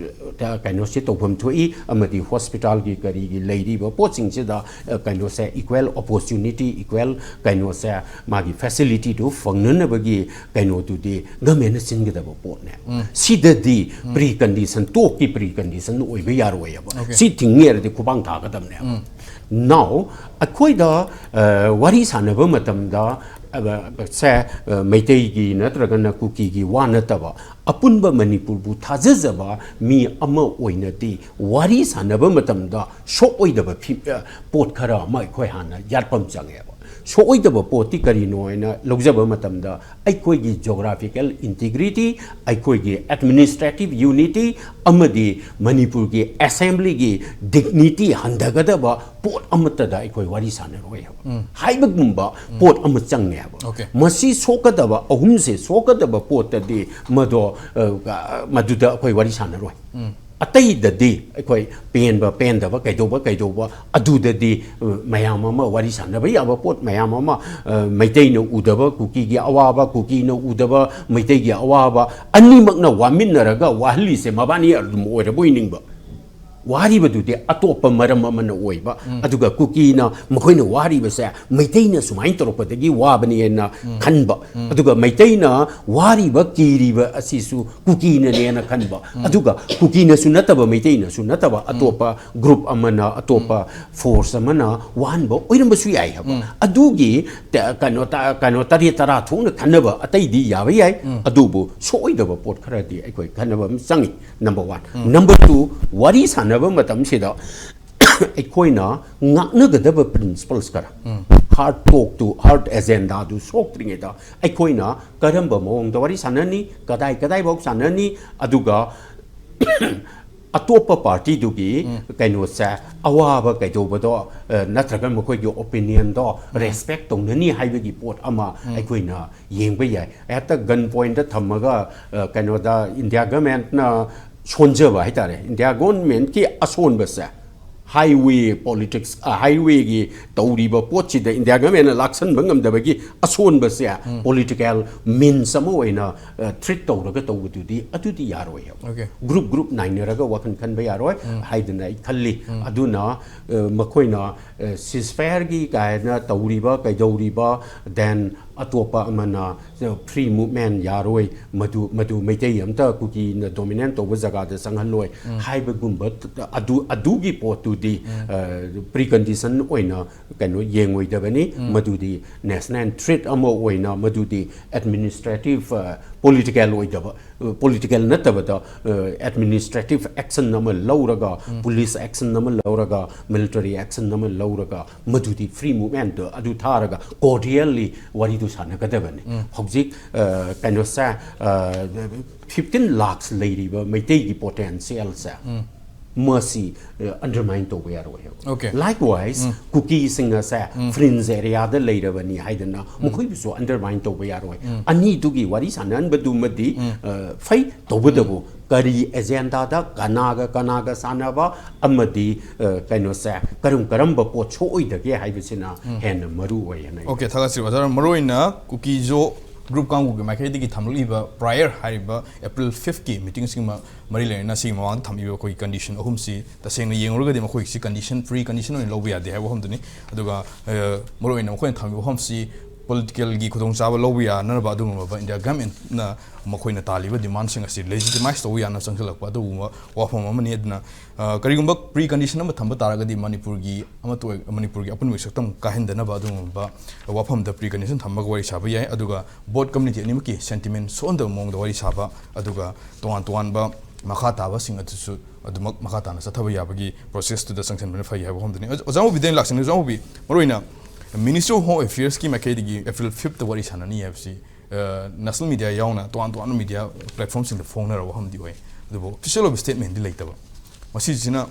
ꯑ, ꯀꯩꯅꯣꯁꯦ ꯇꯧꯐꯝ ꯊꯣꯛꯏ꯫ ꯑꯃꯗꯤ ꯍꯣꯁꯄꯤꯇꯥꯜꯒꯤ ꯀꯔꯤꯒꯤ ꯂꯩꯔꯤꯕ ꯄꯣꯠꯁꯤꯡꯁꯤꯗ, ꯑ, ꯀꯩꯅꯣꯁꯦ, ꯏꯀ꯭ꯋꯦꯜ ꯑꯣꯄꯣꯔꯆꯨꯅꯤꯇꯤ, ꯏꯀ꯭ꯋꯦꯜ ꯀꯩꯅꯣꯁꯦ, ꯃꯥꯒꯤ ꯐꯦꯁꯤꯂꯤꯇꯤꯗꯨ ꯐꯪꯅꯅꯕꯒꯤ ꯀꯩꯅꯣꯗꯨꯗꯤ ꯒꯃꯦꯟꯅ ꯁꯤꯟꯒꯗꯕ ꯄꯣꯠꯅꯦ꯫ ꯁꯤꯗꯗꯤ ꯄ꯭ꯔꯤ ꯀꯟꯗꯤꯁꯟ, ꯇꯣꯛꯀꯤ ꯄ꯭ꯔꯤ ꯀꯟꯗꯤꯁꯟ ꯑꯣꯏꯕ ꯌꯥꯔꯣꯏꯑꯕ꯫ Okay. ꯁꯤ ꯊꯤꯡꯉꯦꯔꯗꯤ ꯈꯨꯕꯥꯡ ꯊꯥꯒꯗꯕꯅꯦ꯫ Now, ꯑꯩꯈꯣꯏꯗ, ꯑ, ꯋꯥꯔꯤ ꯁꯥꯟꯅꯕ ꯃꯇꯝꯗ, ꯑ, ꯁꯦ, ꯑ, ꯃꯩꯇꯩꯒꯤ ꯅꯠꯇ꯭ꯔꯒꯅ ꯀꯨꯀꯤꯒꯤ ꯋꯥ ꯅꯠꯇꯕ, ꯑꯄꯨꯟꯕ ꯃꯅꯤꯄꯨꯔꯕꯨ ꯊꯥꯖꯖꯕ ꯃꯤ ꯑꯃ ꯑꯣꯏꯅꯗꯤ ꯋꯥꯔꯤ ꯁꯥꯟꯅꯕ ꯃꯇꯝꯗ ꯁꯣꯛꯑꯣꯏꯗꯕ ꯐꯤ-, ꯑ, ꯄꯣꯠ ꯈꯔ ꯑꯃ ꯑꯩꯈꯣꯏ ꯍꯥꯟꯅ ꯌꯥꯠꯐꯝ ꯆꯪꯉꯦꯕ꯫ ꯁꯣꯛꯑꯣꯏꯗꯕ ꯄꯣꯠꯇꯤ ꯀꯔꯤꯅꯣ ꯍꯥꯏꯅ ꯂꯧꯖꯕ ꯃꯇꯝꯗ, ꯑꯩꯈꯣꯏꯒꯤ ꯖꯣꯒ꯭ꯔꯥꯐꯤꯀꯦꯜ ꯏꯟꯇꯤꯒ꯭ꯔꯤꯇꯤ, ꯑꯩꯈꯣꯏꯒꯤ ꯑꯦꯗꯃꯤꯅꯤꯁꯇ꯭ꯔꯦꯇꯤꯚ ꯌꯨꯅꯤꯇꯤ ꯑꯃꯗꯤ ꯃꯅꯤꯄꯨꯔꯒꯤ ꯑꯦꯁꯦꯝꯕ꯭ꯂꯤꯒꯤ ꯗꯤꯒꯅꯤꯇꯤ ꯍꯟꯊꯒꯗꯕ ꯄꯣꯠ ꯑꯃꯠꯇꯗ ꯑꯩꯈꯣꯏ ꯋꯥꯔꯤ ꯁꯥꯟꯅꯔꯣꯏ ꯍꯥꯏꯕ ꯍꯥꯏꯕꯒꯨꯝꯕ ꯄꯣꯠ ꯑꯃ ꯆꯪꯉꯦ ꯍꯥꯏꯕ꯫ Okay. ꯃꯁꯤ ꯁꯣꯛꯀꯗꯕ, ꯑꯍꯨꯝꯁꯦ ꯁꯣꯛꯀꯗꯕ ꯄꯣꯠꯇꯗꯤ ꯃꯗꯣ, ꯑ, ꯃꯗꯨꯗ ꯑꯩꯈꯣꯏ ꯋꯥꯔꯤ ꯁꯥꯟꯅꯔꯣꯏ꯫ ꯑꯇꯩꯗꯗꯤ ꯑꯩꯈꯣꯏ ꯄꯦꯟꯕ ꯄꯦꯟꯗꯕ ꯀꯩꯗꯧꯕ ꯀꯩꯗꯧꯕ ꯑꯗꯨꯗꯗꯤ, ꯑ, ꯃꯌꯥꯝ ꯑꯃ ꯋꯥꯔꯤ ꯁꯥꯟꯅꯕ ꯌꯥꯕ ꯄꯣꯠ ꯃꯌꯥꯝ ꯑꯃ, ꯑ, ꯃꯩꯇꯩꯅ ꯎꯗꯕ ꯀꯨꯀꯤꯒꯤ ꯑꯋꯥꯕ, ꯀꯨꯀꯤꯅ ꯎꯗꯕ ꯃꯩꯇꯩꯒꯤ ꯑꯋꯥꯕ, ꯑꯅꯤꯃꯛꯅ ꯋꯥꯃꯤꯟꯅꯔꯒ ꯋꯥꯍꯜꯂꯤꯁꯦ ꯃꯕꯥꯅꯤ ꯑꯗꯨꯝ ꯑꯣꯏꯔꯕꯣꯏ ꯅꯤꯡꯕ꯫ ꯋꯥꯔꯤꯕꯗꯨꯗꯤ ꯑꯇꯣꯞꯄ ꯃꯔꯝ ꯑꯃꯅ ꯑꯣꯏꯕ, ꯑꯗꯨꯒ ꯀꯨꯀꯤꯅ ꯃꯈꯣꯏꯅ ꯋꯥꯔꯤꯕꯁꯦ ꯃꯩꯇꯩꯅ ꯁꯨꯃꯥꯏꯅ ꯇꯧꯔꯛꯄꯗꯒꯤ ꯋꯥꯕꯅꯦꯅ ꯈꯟꯕ, ꯑꯗꯨꯒ ꯃꯩꯇꯩꯅ ꯋꯥꯔꯤꯕ ꯀꯤꯔꯤꯕ ꯑꯁꯤꯁꯨ ꯀꯨꯀꯤꯅꯅꯦꯅ ꯈꯟꯕ, ꯑꯗꯨꯒ ꯀꯨꯀꯤꯅꯁꯨ ꯅꯠꯇꯕ, ꯃꯩꯇꯩꯅꯁꯨ ꯅꯠꯇꯕ, ꯑꯇꯣꯞꯄ ꯒ꯭ꯔꯨꯞ ꯑꯃꯅ, ꯑꯇꯣꯞꯄ ꯐꯣꯔꯁ ꯑꯃꯅ ꯋꯥꯍꯟꯕ ꯑꯣꯏꯔꯝꯕꯁꯨ ꯌꯥꯏ ꯍꯥꯏꯕ꯫ ꯑꯗꯨꯒꯤ ꯇ-, ꯀꯩꯅꯣ ꯇ-, ꯀꯩꯅꯣ ꯇꯔꯦꯠ ꯇꯔꯥ ꯊꯣꯛꯅ ꯈꯟꯅꯕ ꯑꯇꯩꯗꯤ ꯌꯥꯕ ꯌꯥꯏ, ꯑꯗꯨꯕꯨ ꯁꯣꯏꯗꯕ ꯄꯣꯠ ꯈꯔꯗꯤ ꯑꯩꯈꯣꯏ ꯈꯟꯅꯕ ꯑꯃ ꯆꯪꯉꯤ꯫ Number one. ꯅꯝꯕꯔ ꯇꯨ, ꯋꯥꯔꯤ ꯁꯥꯟꯅꯕ ꯃꯇꯝꯁꯤꯗ ꯑꯩꯈꯣꯏꯅ ꯉꯥꯛꯅꯒꯗꯕ ꯄ꯭ꯔꯤꯟꯁꯤꯄꯜꯁ ꯈꯔ, ꯍꯥꯔꯠ ꯇꯣꯛꯇꯨ, ꯍꯥꯔꯠ ꯑꯦꯖꯦꯟꯗꯥꯗꯨ ꯁꯣꯛꯇ꯭ꯔꯤꯉꯩꯗ ꯑꯩꯈꯣꯏꯅ ꯀꯔꯝꯕ ꯃꯑꯣꯡꯗ ꯋꯥꯔꯤ ꯁꯥꯟꯅꯅꯤ, ꯀꯗꯥꯏ ꯀꯗꯥꯏꯐꯥꯎ ꯁꯥꯟꯅꯅꯤ, ꯑꯗꯨꯒ ꯑꯇꯣꯞꯄ ꯄꯥꯔꯇꯤꯗꯨꯒꯤ ꯀꯩꯅꯣꯁꯦ, ꯑꯋꯥꯕ ꯀꯩꯗꯧꯕꯗꯣ, ꯑ, ꯅꯠꯇ꯭ꯔꯒ ꯃꯈꯣꯏꯒꯤ ꯑꯣꯄꯤꯅꯤꯌꯟꯗꯣ ꯔꯦꯁꯄꯦꯛ ꯇꯧꯅꯅꯤ ꯍꯥꯏꯕꯒꯤ ꯄꯣꯠ ꯑꯃ ꯑꯩꯈꯣꯏꯅ ꯌꯦꯡꯕ ꯌꯥꯏ꯫ ꯍꯦꯛꯇ ꯒꯟ ꯄꯣꯏꯟꯗ ꯊꯝꯃꯒ, ꯑ, ꯀꯩꯅꯣꯗ ꯏꯟꯗꯤꯌꯥ ꯒꯃꯦꯟꯅ ꯁꯣꯟꯖꯕ ꯍꯥꯏꯇꯥꯔꯦ, ꯏꯟꯗꯤꯌꯥ ꯒꯣꯔꯃꯦꯟꯀꯤ ꯑꯁꯣꯟꯕꯁꯦ, ꯍꯥꯏꯋꯦ ꯄꯣꯂꯤꯇꯤꯛꯁ, ꯑ, ꯍꯥꯏꯋꯦꯒꯤ ꯇꯧꯔꯤꯕ ꯄꯣꯠꯁꯤꯗ ꯏꯟꯗꯤꯌꯥ ꯒꯃꯦꯟꯅ ꯂꯥꯛꯁꯟꯕ ꯉꯝꯗꯕꯒꯤ ꯑꯁꯣꯟꯕꯁꯦ ꯄꯣꯂꯤꯇꯤꯀꯦꯜ ꯃꯤꯟꯁ ꯑꯃ ꯑꯣꯏꯅ, ꯑ, ꯇ꯭ꯔꯤꯠ ꯇꯧꯔꯒ ꯇꯧꯕꯗꯨꯗꯤ, ꯑꯗꯨꯗꯤ ꯌꯥꯔꯣꯏ ꯍꯥꯏꯕ꯫ ꯒ꯭ꯔꯨꯞ ꯒ꯭ꯔꯨꯞ ꯅꯥꯏꯅꯔꯒ ꯋꯥꯈꯜ ꯈꯟꯕ ꯌꯥꯔꯣꯏ ꯍꯥꯏꯗꯅ ꯑꯩ ꯈꯜꯂꯤ꯫ ꯑꯗꯨꯅ, ꯑ, ꯃꯈꯣꯏꯅ, ꯑ, ꯁꯤꯁꯐꯥꯌꯔꯒꯤ ꯀꯥꯏꯅ ꯇꯧꯔꯤꯕ, ꯀꯩꯗꯧꯔꯤꯕ, then ꯑꯇꯣꯞꯄ ꯑꯃꯅ, ꯑ, ꯐ꯭ꯔꯤ ꯃꯨꯚꯃꯦꯟ ꯌꯥꯔꯣꯏ, ꯃꯗꯨ, ꯃꯗꯨ ꯃꯩꯇꯩ ꯑꯝꯇ ꯀꯨꯀꯤꯅ ꯗꯣꯃꯤꯅꯦꯠ ꯇꯧꯕ ꯖꯒꯥꯗ ꯆꯪꯍꯜꯂꯣꯏ ꯍꯥꯏꯕꯒꯨꯝꯕ, ꯑꯗꯨ, ꯑꯗꯨꯒꯤ ꯄꯣꯠꯇꯨꯗꯤ, ꯑ, ꯄ꯭ꯔꯤꯀꯟꯗꯤꯁꯟ ꯑꯣꯏꯅ ꯀꯩꯅꯣ ꯌꯦꯡꯉꯣꯏꯗꯕꯅꯤ꯫ ꯃꯗꯨꯗꯤ ꯅꯦꯁꯅꯦꯜ ꯊ꯭ꯔꯦꯠ ꯑꯃ ꯑꯣꯏꯅ ꯃꯗꯨꯗꯤ ꯑꯦꯗꯃꯤꯅꯤꯁꯇ꯭ꯔꯦꯇꯤꯚ, ꯑ, ꯄꯣꯂꯤꯇꯤꯀꯦꯜ ꯑꯣꯏꯗꯕ, ꯑ, ꯄꯣꯂꯤꯇꯤꯀꯦꯜ ꯅꯠꯇꯕꯗ, ꯑ, ꯑꯦꯗꯃꯤꯅꯤꯁꯇ꯭ꯔꯦꯇꯤꯚ ꯑꯦꯛꯁꯟ ꯑꯃ ꯂꯧꯔꯒ, ꯄꯨꯂꯤꯁ ꯑꯦꯛꯁꯟ ꯑꯃ ꯂꯧꯔꯒ, ꯃꯤꯂꯤꯇꯔꯤ ꯑꯦꯛꯁꯟ ꯑꯃ ꯂꯧꯔꯒ, ꯃꯗꯨꯗꯤ ꯐ꯭ꯔꯤ ꯃꯨꯚꯃꯦꯟꯗ ꯑꯗꯨ ꯊꯥꯔꯒ ꯀꯣꯔꯗꯤꯌꯦꯜꯂꯤ ꯋꯥꯔꯤꯗꯨ ꯁꯥꯟꯅꯒꯗꯕꯅꯤ꯫ ꯍꯧꯖꯤꯛ, ꯑ, ꯀꯩꯅꯣꯁꯦ, ꯑ, ꯐꯤꯐꯇꯤꯟ ꯂꯥꯛꯁ ꯂꯩꯔꯤꯕ ꯃꯩꯇꯩꯒꯤ ꯄꯣꯇꯦꯟꯁꯤꯌꯦꯜꯁꯦ ꯃꯁꯤ, ꯑ, ꯑꯟꯗꯔꯃꯥꯏꯟ ꯇꯧꯕ ꯌꯥꯔꯣꯏ ꯍꯥꯏꯕ꯫ ꯂꯥꯏꯛꯋꯥꯏꯁ, ꯀꯨꯀꯤꯁꯤꯡ ꯑꯁꯦ ꯐ꯭ꯔꯤꯟꯖ ꯑꯦꯔꯤꯌꯥꯗ ꯂꯩꯔꯕꯅꯤ ꯍꯥꯏꯗꯅ ꯃꯈꯣꯏꯕꯨꯁꯨ ꯑꯟꯗꯔꯃꯥꯏꯟ ꯇꯧꯕ ꯌꯥꯔꯣꯏ꯫ ꯑꯅꯤꯗꯨꯒꯤ ꯋꯥꯔꯤ ꯁꯥꯟꯅꯍꯟꯕꯗꯨꯃꯗꯤ, ꯑ, ꯐꯩ, ꯇꯧꯕꯇꯕꯨ ꯀꯔꯤ ꯑꯦꯖꯦꯟꯗꯥꯗ ꯀꯅꯥꯒ ꯀꯅꯥꯒ ꯁꯥꯟꯅꯕ ꯑꯃꯗꯤ, ꯑ, ꯀꯩꯅꯣꯁꯦ ꯀꯔꯝ ꯀꯔꯝꯕ ꯄꯣꯠ ꯁꯣꯛꯑꯣꯏꯗꯒꯦ ꯍꯥꯏꯕꯁꯤꯅ ꯍꯦꯟꯅ ꯃꯔꯨ ꯑꯣꯏ ꯍꯥꯏꯅ ꯑꯩ ꯑꯣꯀꯦ, ꯊꯥꯒꯠꯆꯔꯤ ꯑꯣꯖꯥ꯫ ꯃꯔꯨꯑꯣꯏꯅ ꯀꯨꯀꯤꯖꯣ ꯒ꯭ꯔꯨꯞ ꯀꯥꯡꯕꯨꯒꯤ ꯃꯥꯏꯀꯩꯗꯒꯤ ꯊꯝꯂꯛꯂꯤꯕ prior ꯍꯥꯏꯔꯤꯕ April fifth ꯀꯤ meeting ꯁꯤꯒ ꯃꯔꯤ ꯂꯩꯅꯅ ꯁꯤꯒꯤ ꯃꯃꯥꯡꯗ ꯊꯝꯃꯤꯕ ꯑꯩꯈꯣꯏꯒꯤ condition ꯑꯍꯨꯝꯁꯤ ꯇꯁꯦꯡꯅ ꯌꯦꯡꯂꯨꯔꯒꯗꯤ ꯃꯈꯣꯏꯒꯤꯁꯤ condition, pre condition ꯑꯣꯏꯅ ꯂꯧꯕ ꯌꯥꯗꯦ ꯍꯥꯏꯕ ꯋꯥꯐꯝꯗꯨꯅꯤ꯫ ꯑꯗꯨꯒ, ꯑ, ꯃꯔꯨꯑꯣꯏꯅ ꯃꯈꯣꯏꯅ ꯊꯝꯃꯤꯕ ꯋꯥꯐꯝꯁꯤ political ꯒꯤ ꯈꯨꯗꯣꯡꯆꯥꯕ ꯂꯧꯕ ꯌꯥꯅꯅꯕ ꯑꯗꯨꯒꯨꯝꯂꯕ India government ꯅ ꯃꯈꯣꯏꯅ ꯇꯥꯜꯂꯤꯕ demand ꯁꯤꯡ ꯑꯁꯤ legitimize ꯇꯧꯕ ꯌꯥꯅ ꯆꯪꯁꯤꯜꯂꯛꯄ ꯑꯗꯨꯒꯨꯝꯕ ꯋꯥꯐꯝ ꯑꯃꯅꯤ꯫ ꯑꯗꯨꯅ, ꯑ, ꯀꯔꯤꯒꯨꯝꯕ pre condition ꯑꯃ ꯊꯝꯕ ꯇꯥꯔꯒꯗꯤ ꯃꯅꯤꯄꯨꯔꯒꯤ ꯑꯃꯠꯇ ꯑꯣꯏ-, ꯃꯅꯤꯄꯨꯔꯒꯤ ꯑꯄꯨꯟꯕꯒꯤ ꯁꯛꯇꯝ ꯀꯥꯏꯍꯟꯗꯅꯕ ꯑꯗꯨꯒꯨꯝꯕ ꯋꯥꯐꯝꯗ pre condition ꯊꯝꯃꯒ ꯋꯥꯔꯤ ꯁꯥꯕ ꯌꯥꯏ꯫ ꯑꯗꯨꯒ board community ꯑꯅꯤꯃꯛꯀꯤ sentiment ꯁꯣꯛꯍꯟꯗꯕ ꯃꯑꯣꯡꯗ ꯋꯥꯔꯤ ꯁꯥꯕ, ꯑꯗꯨꯒ ꯇꯣꯉꯥꯟ ꯇꯣꯉꯥꯟꯕ ꯃꯈꯥ ꯇꯥꯕꯁꯤꯡ ꯑꯗꯨꯁꯨ ꯑꯗꯨꯃꯛ ꯃꯈꯥ ꯇꯥꯅ ꯆꯠꯊꯕ ꯌꯥꯕꯒꯤ process ꯇꯨꯗ ꯆꯪꯁꯤꯟꯕꯅ ꯐꯩ ꯍꯥꯏꯕ ꯋꯥꯐꯝꯗꯨꯅꯤ꯫ ꯑꯣꯖꯥ, ꯑꯣꯖꯥ ꯃꯨꯕꯤꯗ ꯑꯩꯅ ꯂꯥꯛꯆꯅꯤꯡꯉꯤ꯫ ꯑꯣꯖꯥ ꯃꯨꯕꯤ, ꯃꯔꯨꯑꯣꯏꯅ Ministry of Home Affairs ꯀꯤ ꯃꯥꯏꯀꯩꯗꯒꯤ April fifth ꯇ ꯋꯥꯔꯤ ꯁꯥꯟꯅꯅꯤ ꯍꯥꯏꯕꯁꯤ, ꯑ, national media ꯌꯥꯎꯅ ꯇꯣꯉꯥꯟ ꯇꯣꯉꯥꯟꯕ media platform ꯁꯤꯡꯗ ꯐꯣꯡꯅꯔꯕ ꯋꯥꯐꯝꯗꯤ ꯑꯣꯏ꯫ ꯑꯗꯨꯕꯨ official ꯑꯣꯏꯕ statement ꯗꯤ ꯂꯩꯇꯕ꯫ ꯃꯁꯤꯁꯤꯅ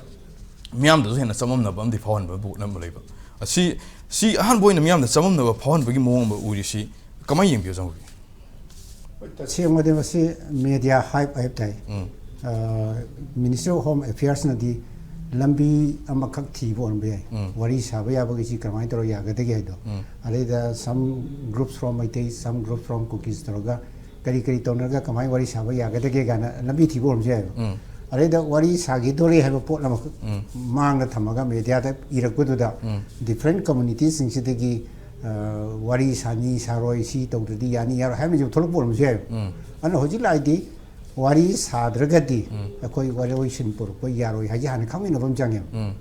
ꯃꯤꯌꯥꯝꯗꯁꯨ ꯍꯦꯟꯅ ꯆꯃꯝꯅꯕ ꯑꯃꯗꯤ ꯐꯥꯎꯍꯟꯕ ꯄꯣꯠ ꯑꯃ ꯂꯩꯕ꯫ ꯑꯁꯤ, ꯁꯤ ꯑꯍꯥꯟꯕ ꯑꯣꯏꯅ ꯃꯤꯌꯥꯝꯗ ꯆꯃꯝꯅꯕ ꯐꯥꯎꯍꯟꯕꯒꯤ ꯃꯑꯣꯡ ꯑꯃ ꯎꯔꯤꯁꯤ ꯀꯃꯥꯏꯅ ꯌꯦꯡꯕꯤꯌꯨ, ꯑꯣꯖꯥ ꯃꯨꯕꯤ? ꯇꯁꯦꯡꯕꯗꯤ ꯃꯁꯤ media hype ꯍꯥꯏꯕ ꯇꯥꯏ꯫ ꯎꯝ꯫ ꯑ, Ministry of Home Affairs ꯅꯗꯤ ꯂꯝꯕꯤ ꯑꯃꯈꯛ ꯊꯤꯕ ꯑꯣꯏꯔꯝꯕ ꯌꯥꯏ꯫ ꯎꯝ꯫ ꯋꯥꯔꯤ ꯁꯥꯕ ꯌꯥꯕꯒꯤꯁꯤ ꯀꯃꯥꯏꯅ ꯇꯧꯔꯒ ꯌꯥꯒꯗꯒꯦ ꯍꯥꯏꯗꯣ꯫ ꯎꯝ꯫ ꯑꯗꯩꯗ some groups from Meitei, some groups from Kukis ꯇꯧꯔꯒ ꯀꯔꯤ ꯀꯔꯤ ꯇꯧꯅꯔꯒ ꯀꯃꯥꯏꯅ ꯋꯥꯔꯤ ꯁꯥꯕ ꯌꯥꯒꯗꯒꯦ ꯀꯥꯏꯅ ꯂꯝꯕꯤ ꯊꯤꯕ ꯑꯣꯏꯔꯝꯕꯁꯨ ꯌꯥꯏꯕ꯫ ꯎꯝ꯫ ꯑꯗꯩꯗ ꯋꯥꯔꯤ ꯁꯥꯈꯤꯗꯣꯔꯦ ꯍꯥꯏꯕ ꯄꯣꯠ ꯑꯃꯈꯛ ꯎꯝ꯫ ꯃꯥꯡꯗ ꯊꯝꯃꯒ media ꯗ ꯏꯔꯛꯄꯗꯨꯗ ꯎꯝ꯫ different community ꯁꯤꯡꯁꯤꯗꯒꯤ, ꯑ, ꯋꯥꯔꯤ ꯁꯥꯅꯤ ꯁꯥꯔꯣꯏ, ꯁꯤ ꯇꯧꯗ꯭ꯔꯗꯤ ꯌꯥꯅꯤ ꯌꯥꯔꯣꯏ ꯍꯥꯏꯕꯅꯆꯤꯡꯕ ꯊꯣꯛꯂꯛꯄ ꯑꯣꯏꯔꯝꯕꯁꯨ ꯌꯥꯏꯕ꯫ ꯎꯝ꯫ ꯑꯗꯨꯅ ꯍꯧꯖꯤꯛ ꯂꯥꯛꯏꯗꯤ ꯋꯥꯔꯤ ꯁꯥꯗ꯭ꯔꯒꯗꯤ ꯎꯝ꯫ ꯑꯩꯈꯣꯏ ꯋꯥꯔꯣꯏꯁꯤꯟ ꯄꯨꯔꯛꯄ ꯌꯥꯔꯣꯏ ꯍꯥꯏꯁꯦ ꯍꯥꯟꯅ ꯈꯪꯃꯤꯟꯅꯕ ꯑꯃ ꯆꯪꯉꯦꯕ꯫ ꯎꯝ꯫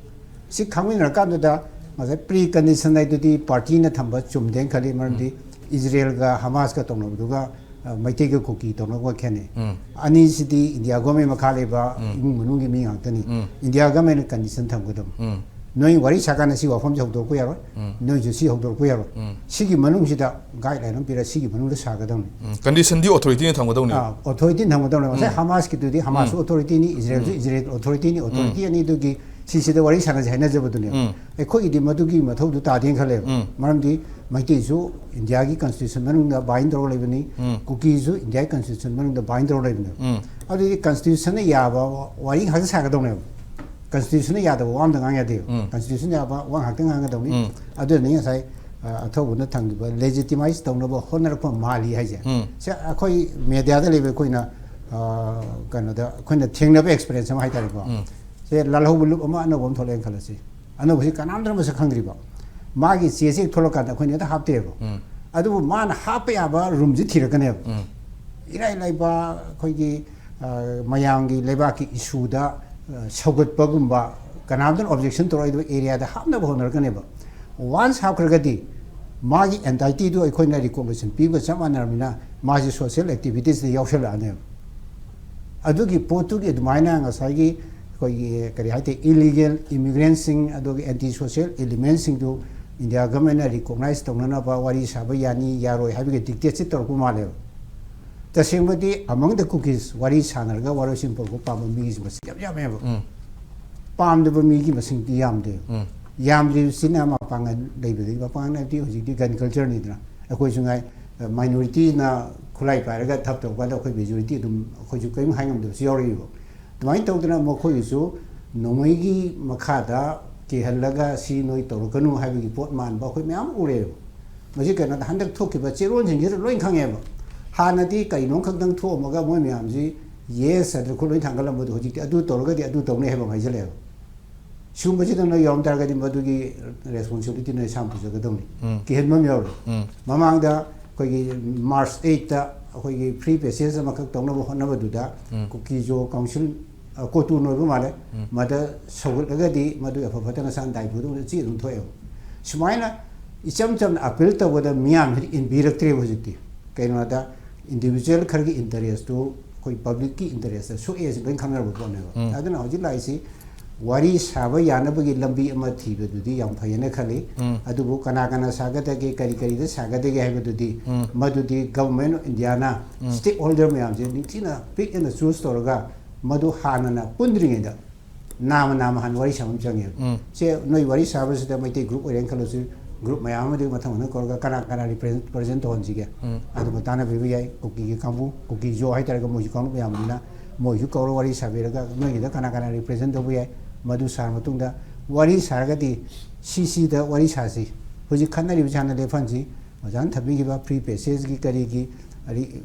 ꯁꯤ ꯈꯪꯃꯤꯟꯅꯔꯀꯥꯟꯗꯨꯗ ꯉꯁꯥꯏ pre condition ꯍꯥꯏꯗꯨꯗꯤ party ꯅ ꯊꯝꯕ ꯆꯨꯝꯗꯦꯅ ꯈꯜꯂꯤ꯫ ꯃꯔꯝꯗꯤ ꯏꯖꯔꯦꯜꯒ ꯍꯃꯥꯁꯀ ꯇꯧꯅꯕꯗꯨꯒ, ꯑ, ꯃꯩꯇꯩꯒ ꯀꯨꯀꯤ ꯇꯧꯅꯕꯒ ꯈꯦꯠꯅꯩ꯫ ꯎꯝ꯫ ꯑꯅꯤꯁꯤꯗꯤ India government ꯃꯈꯥ ꯂꯩꯕ ꯎꯝ꯫ ꯏꯃꯨꯡ ꯃꯅꯨꯡꯒꯤ ꯃꯤ ꯉꯥꯛꯇꯅꯤ꯫ ꯎꯝ꯫ India government ꯅ condition ꯊꯝꯒꯗꯕꯅꯤ꯫ ꯎꯝ꯫ ꯅꯣꯏ ꯋꯥꯔꯤ ꯁꯥꯀꯥꯟꯗ ꯁꯤ ꯋꯥꯐꯝꯁꯦ ꯍꯧꯗꯣꯔꯛꯄ ꯌꯥꯔꯣꯏ꯫ ꯎꯝ꯫ ꯅꯣꯏꯁꯨ ꯁꯤ ꯍꯧꯗꯣꯔꯛꯄ ꯌꯥꯔꯣꯏ꯫ ꯎꯝ꯫ ꯁꯤꯒꯤ ꯃꯅꯨꯡꯁꯤꯗ guideline ꯑꯃ ꯄꯤꯔ ꯁꯤꯒꯤ ꯃꯅꯨꯡꯗ ꯁꯥꯒꯗꯕꯅꯤ꯫ ꯎꯝ꯫ Condition ꯗꯤ authority ꯅ ꯊꯝꯒꯗꯧꯅꯤ꯫ ꯑꯥ, authority ꯊꯝꯒꯗꯧꯅꯦ꯫ ꯉꯁꯥꯏ ꯎꯝ꯫ ꯍꯃꯥꯁꯀꯤꯗꯨꯗꯤ ꯍꯃꯥꯁꯁꯨ ꯎꯝ꯫ Authority ꯅꯤ, ꯏꯖꯔꯦꯜꯁꯨ ꯎꯝ꯫ ꯏꯖꯔꯦꯜ Authority ꯅꯤ, Authority ꯑꯅꯤꯗꯨꯒꯤ ꯁꯤꯁꯤꯗ ꯋꯥꯔꯤ ꯁꯥꯟꯅꯁꯦ ꯍꯥꯏꯅꯖꯕꯗꯨꯅꯦꯕ꯫ ꯎꯝ꯫ ꯑꯩꯈꯣꯏꯒꯤꯗꯤ ꯃꯗꯨꯒꯤ ꯃꯊꯧꯗꯨ ꯇꯥꯗꯦꯅ ꯈꯜꯂꯦꯕ꯫ ꯎꯝ꯫ ꯃꯔꯝꯗꯤ ꯃꯩꯇꯩꯁꯨ India ꯒꯤ constitution ꯃꯅꯨꯡꯗ bind ꯇꯧꯔꯒ ꯂꯩꯕꯅꯤ, ꯎꯝ꯫ ꯀꯨꯀꯤꯁꯨ India ꯒꯤ constitution ꯃꯅꯨꯡꯗ bind ꯇꯧꯔꯒ ꯂꯩꯕꯅꯦꯕ꯫ ꯎꯝ꯫ ꯑꯗꯨꯗꯤ constitution ꯅ ꯌꯥꯕ ꯋꯥꯔꯤ ꯉꯥꯛꯇ ꯁꯥꯒꯗꯧꯅꯦꯕ꯫ Constitution ꯅ ꯌꯥꯗꯕ ꯋꯥ ꯑꯝꯇ ꯉꯥꯡ ꯌꯥꯗꯦꯕ꯫ ꯎꯝ꯫ Constitution ꯅ ꯌꯥꯕ ꯋꯥ ꯉꯥꯛꯇ ꯉꯥꯡꯒꯗꯧꯅꯤ꯫ ꯎꯝ꯫ ꯑꯗꯨꯅꯤ ꯉꯁꯥꯏ ꯑ, ꯑꯊꯧꯕꯅ ꯊꯝꯈꯤꯕ ꯂꯦꯖꯤꯇꯤꯃꯥꯏꯁ ꯇꯧꯅꯕ ꯍꯣꯠꯅꯔꯛꯄ ꯃꯥꯜꯂꯤ ꯍꯥꯏꯁꯦ꯫ ꯁꯦ ꯑꯩꯈꯣꯏ ꯃꯦꯗꯤꯌꯥꯗ ꯂꯩꯕ ꯑꯩꯈꯣꯏꯅ, ꯑ, ꯀꯩꯅꯣꯗ ꯑꯩꯈꯣꯏꯅ ꯊꯦꯡꯅꯕ ꯑꯦꯛꯁꯄꯤꯔꯤꯌꯦꯟꯁ ꯑꯃ ꯍꯥꯏꯇꯥꯔꯦꯀꯣ꯫ ꯁꯦ ꯂꯥꯜꯍꯧꯕ ꯂꯨꯞ ꯑꯃ ꯑꯅꯧꯕ ꯑꯃ ꯊꯣꯛꯂꯛꯑꯦꯅ ꯈꯜꯂꯁꯤ꯫ ꯑꯅꯧꯕꯁꯤ ꯀꯅꯥꯝꯇꯅ ꯃꯁꯛ ꯈꯪꯗ꯭ꯔꯤꯕ꯫ ꯃꯥꯒꯤ ꯆꯦꯁꯦ ꯍꯦꯛ ꯊꯣꯛꯂꯛꯀꯥꯟꯗ ꯑꯩꯈꯣꯏꯅ ꯍꯦꯛꯇ ꯍꯥꯞꯇꯦꯕ꯫ ꯑꯗꯨꯕꯨ ꯃꯥꯅ ꯍꯥꯞꯄ ꯌꯥꯕ ꯔꯨꯝꯁꯤ ꯊꯤꯔꯛꯀꯅꯦꯕ꯫ ꯏꯔꯥꯏ ꯂꯥꯏꯕ ꯑꯩꯈꯣꯏꯒꯤ, ꯑ, ꯃꯌꯥꯝꯒꯤ ꯂꯩꯕꯥꯛꯀꯤ ꯏꯁꯨꯗ, ꯑ, ꯁꯧꯒꯠꯄꯒꯨꯝꯕ, ꯀꯅꯥꯝꯇꯅ ꯑꯣꯕꯖꯦꯛꯁꯟ ꯇꯧꯔꯛꯑꯣꯏꯗꯕ ꯑꯦꯔꯤꯌꯥꯗ ꯍꯥꯞꯅꯕ ꯍꯣꯠꯅꯔꯛꯀꯅꯦꯕ꯫ ꯋꯥꯟꯁ ꯍꯥꯞꯈ꯭ꯔꯒꯗꯤ ꯃꯥꯒꯤ ꯑꯦꯟꯇꯥꯏꯇꯤꯗꯨ ꯑꯩꯈꯣꯏꯅ ꯔꯤꯀꯣꯛꯅꯤꯁꯟ ꯄꯤꯕꯒ ꯆꯞ ꯃꯥꯟꯅꯔꯕꯅꯤꯅ ꯃꯥꯁꯤ ꯁꯣꯁꯤꯌꯦꯜ ꯑꯦꯛꯇꯤꯚꯤꯇꯤꯁꯇ ꯌꯥꯎꯁꯜꯂꯛꯑꯅꯦꯕ꯫ ꯑꯗꯨꯒꯤ ꯄꯣꯠꯇꯨꯒꯤ ꯑꯗꯨꯃꯥꯏꯅ ꯉꯁꯥꯏꯒꯤ ꯑꯩꯈꯣꯏꯒꯤ ꯀꯔꯤ ꯍꯥꯏꯇꯥꯔꯦ, ꯏꯂꯤꯒꯦꯜ ꯏꯃꯤꯒ꯭ꯔꯦꯟꯁꯤꯡ ꯑꯗꯨꯒ ꯑꯦꯟꯇꯤ ꯁꯣꯁꯤꯌꯦꯜ ꯏꯂꯤꯃꯦꯟꯁꯤꯡꯗꯨ ꯏꯟꯗꯤꯌꯥ ꯒꯚꯔꯟꯃꯦꯟꯅ ꯔꯤꯀꯣꯛꯅꯥꯏꯁ ꯇꯧꯅꯅꯕ ꯋꯥꯔꯤ ꯁꯥꯕ ꯌꯥꯅꯤ ꯌꯥꯔꯣꯏ ꯍꯥꯏꯕꯒꯤ ꯗꯤꯛꯇꯦꯠꯁꯤ ꯇꯧꯔꯛꯄ ꯃꯥꯜꯂꯦꯕ꯫ ꯇꯁꯦꯡꯕꯗꯤ ꯑꯃꯪ ꯗ ꯀꯨꯀꯤꯁ ꯋꯥꯔꯤ ꯁꯥꯟꯅꯔꯒ ꯋꯥꯔꯣꯏꯁꯤꯟ ꯄꯨꯔꯛꯄ ꯄꯥꯝꯕ ꯃꯤꯒꯤ ꯃꯁꯤꯡ ꯌꯥꯝ ꯌꯥꯝꯃꯦꯕ꯫ ꯄꯥꯝꯗꯕ ꯃꯤꯒꯤ ꯃꯁꯤꯡꯗꯤ ꯌꯥꯝꯗꯦꯕ꯫ ꯌꯥꯝꯗ꯭ꯔꯤꯕꯁꯤꯅ ꯃꯄꯥꯡꯒꯜ ꯂꯩꯕꯗꯒꯤ, ꯃꯄꯥꯡꯒꯜ ꯍꯥꯏꯕꯗꯤ ꯍꯧꯖꯤꯛꯇꯤ ꯒꯟ ꯀꯜꯆꯔꯅꯤꯗꯅ꯫ ꯑꯩꯈꯣꯏꯁꯨ ꯉꯥꯏ, ꯃꯥꯏꯅꯣꯔꯤꯇꯤꯅ ꯈꯨꯠꯂꯥꯏ ꯄꯥꯏꯔꯒ ꯊꯕꯛ ꯇꯧꯕ ꯀꯥꯟꯗ ꯑꯩꯈꯣꯏ ꯃꯦꯖꯣꯔꯤꯇꯤ ꯑꯗꯨꯝ ꯑꯩꯈꯣꯏꯁꯨ ꯀꯔꯤꯝ ꯍꯥꯏ ꯉꯝꯗꯕꯁꯨ ꯌꯥꯎꯔꯛꯏꯕ꯫ ꯑꯗꯨꯃꯥꯏꯅ ꯇꯧꯗꯅ ꯃꯈꯣꯏꯒꯤꯁꯨ ꯅꯣꯡꯃꯩꯒꯤ ꯃꯈꯥꯗ ꯀꯤꯍꯜꯂꯒ ꯁꯤ ꯅꯣꯏ ꯇꯧꯔꯛꯀꯅꯨ ꯍꯥꯏꯕꯒꯤ ꯄꯣꯠ ꯃꯥꯟꯕ ꯑꯩꯈꯣꯏ ꯃꯌꯥꯝ ꯎꯔꯦꯕ꯫ ꯃꯁꯤ ꯀꯩꯅꯣꯗ ꯍꯟꯗꯛ ꯊꯣꯛꯈꯤꯕ ꯆꯦꯔꯣꯟꯁꯤꯡꯁꯤꯗ ꯂꯣꯏ ꯈꯪꯉꯦꯕ꯫ ꯍꯥꯟꯅꯗꯤ ꯀꯩꯅꯣꯝ ꯈꯛꯇꯪ ꯊꯣꯛꯑꯝꯃꯒ ꯃꯣꯏ ꯃꯌꯥꯝꯁꯤ ꯌꯦꯁ ꯍꯥꯏꯗꯅ ꯈꯨꯠ ꯂꯣꯏ ꯊꯥꯡꯒꯠꯂꯝꯕꯗꯣ ꯍꯧꯖꯤꯛꯇꯤ ꯑꯗꯨ ꯇꯧꯔꯒꯗꯤ ꯑꯗꯨ ꯇꯧꯅꯤ ꯍꯥꯏꯕ ꯑꯃ ꯍꯥꯏꯖꯜꯂꯛꯑꯦꯕ꯫ ꯁꯤꯒꯨꯝꯕꯁꯤꯗ ꯅꯣꯏ ꯌꯥꯎꯔꯝ ꯇꯥꯔꯒꯗꯤ ꯃꯗꯨꯒꯤ ꯔꯦꯁꯄꯣꯟꯁꯤꯕꯤꯂꯤꯇꯤ ꯅꯣꯏ ꯏꯁꯥꯅ ꯄꯨꯖꯒꯗꯧꯅꯤ꯫ ꯀꯤꯍꯟꯕ ꯑꯃ ꯌꯥꯎꯔꯤ꯫ ꯃꯃꯥꯡꯗ ꯑꯩꯈꯣꯏꯒꯤ ꯃꯥꯔꯆ ꯑꯩꯠꯇ ꯑꯩꯈꯣꯏꯒꯤ ꯐ꯭ꯔꯤ ꯄꯦꯁꯦꯖ ꯑꯃꯈꯛ ꯇꯧꯅꯕ ꯍꯣꯠꯅꯕꯗꯨꯗ ꯀꯨꯀꯤꯖꯣ ꯀꯥꯎꯟꯁꯤꯜ, ꯑ, ꯀꯣꯇꯨꯅ ꯑꯣꯏꯕ ꯃꯥꯜꯂꯦ, ꯃꯗ ꯁꯧꯒꯠꯂꯒꯗꯤ ꯃꯗꯨ ꯑꯐ ꯐꯠꯇ ꯉꯁꯥ ꯗꯥꯏꯄꯨꯗ ꯆꯦ ꯑꯗꯨꯝ ꯊꯣꯛꯑꯦꯕ꯫ ꯁꯨꯃꯥꯏꯅ ꯏꯆꯝ ꯆꯝꯅ ꯑꯄꯤꯜ ꯇꯧꯕꯗ ꯃꯤꯌꯥꯝꯁꯤꯗꯤ ꯏꯟꯕꯤꯔꯛꯇ꯭ꯔꯦꯕ ꯍꯧꯖꯤꯛꯇꯤ꯫ ꯀꯩꯅꯣꯗ ꯏꯟꯗꯤꯕꯤꯖꯨꯋꯦꯜ ꯈꯔꯒꯤ ꯏꯟꯇꯔꯦꯁꯇꯨ ꯑꯩꯈꯣꯏ ꯄꯕ꯭ꯂꯤꯛꯀꯤ ꯏꯟꯇꯔꯦꯁꯇ ꯁꯣꯛꯑꯦ ꯍꯥꯏꯁꯤ ꯂꯣꯏ ꯈꯪꯅꯔꯕ ꯄꯣꯠꯅꯦꯕ꯫ ꯑꯗꯨꯅ ꯍꯧꯖꯤꯛ ꯂꯥꯛꯏꯁꯤ ꯋꯥꯔꯤ ꯁꯥꯕ ꯌꯥꯅꯕꯒꯤ ꯂꯝꯕꯤ ꯑꯃ ꯊꯤꯕꯗꯨꯗꯤ ꯌꯥꯝ ꯐꯩꯌꯦꯅ ꯈꯜꯂꯤ꯫ ꯑꯗꯨꯕꯨ ꯀꯅꯥ ꯀꯅꯥ ꯁꯥꯒꯗꯒꯦ, ꯀꯔꯤ ꯀꯔꯤꯗ ꯁꯥꯒꯗꯒꯦ ꯍꯥꯏꯕꯗꯨꯗꯤ ꯃꯗꯨꯗꯤ ꯒꯚꯔꯟꯃꯦꯟ ꯑꯣꯐ ꯏꯟꯗꯤꯌꯥꯅ ꯁ꯭ꯇꯦꯛ ꯍꯣꯜꯗꯔ ꯃꯌꯥꯝꯁꯦ ꯅꯤꯡꯊꯤꯅ ꯄꯤꯛ ꯑꯦꯟꯅ ꯆꯨꯁ ꯇꯧꯔꯒ ꯃꯗꯨ ꯍꯥꯟꯅꯅ ꯄꯨꯟꯗ꯭ꯔꯤꯉꯩꯗ ꯅꯥꯃ ꯅꯥꯃ ꯍꯥꯟꯅ ꯋꯥꯔꯤ ꯁꯥꯕ ꯑꯃ ꯆꯪꯉꯦꯕ꯫ ꯁꯦ ꯅꯣꯏ ꯋꯥꯔꯤ ꯁꯥꯕꯁꯤꯗ ꯃꯩꯇꯩ ꯒ꯭ꯔꯨꯞ ꯑꯣꯏꯔꯦꯅ ꯈꯜꯂꯁꯤ, ꯒ꯭ꯔꯨꯞ ꯃꯌꯥꯝ ꯑꯃꯗꯒꯤ ꯃꯊꯪ ꯃꯊꯪ ꯀꯧꯔꯒ ꯀꯅꯥ ꯀꯅꯥ ꯔꯤꯄ꯭ꯔꯖꯦꯟ ꯇꯧꯍꯟꯁꯤꯒꯦ? ꯑꯗꯨ ꯃꯇꯥꯟꯅꯕꯤꯕ ꯌꯥꯏ꯫ ꯀꯨꯀꯤꯒꯤ ꯀꯥꯡꯕꯨ, ꯀꯨꯀꯤꯖꯣ ꯍꯥꯏꯇꯥꯔꯒ ꯃꯣꯏꯁꯨ ꯀꯥꯡꯂꯨꯞ ꯌꯥꯝꯕꯅꯤꯅ ꯃꯣꯏꯁꯨ ꯀꯧꯔ ꯋꯥꯔꯤ ꯁꯥꯕꯤꯔꯒ ꯅꯣꯏꯒꯤꯗ ꯀꯅꯥ ꯀꯅꯥ ꯔꯤꯄ꯭ꯔꯖꯦꯟ ꯇꯧꯕ ꯌꯥꯏ? ꯃꯗꯨ ꯁꯥꯔ ꯃꯇꯨꯡꯗ ꯋꯥꯔꯤ ꯁꯥꯔꯒꯗꯤ ꯁꯤ ꯁꯤꯗ ꯋꯥꯔꯤ ꯁꯥꯁꯤ, ꯍꯧꯖꯤꯛ ꯈꯟꯅꯔꯤꯕꯁꯤ ꯍꯥꯟꯅ ꯂꯦꯞꯍꯟꯁꯤ꯫ ꯑꯣꯖꯥꯅ ꯊꯝꯕꯤꯈꯤꯕ free passage ꯀꯤ ꯀꯔꯤꯒꯤ ꯑꯗꯩ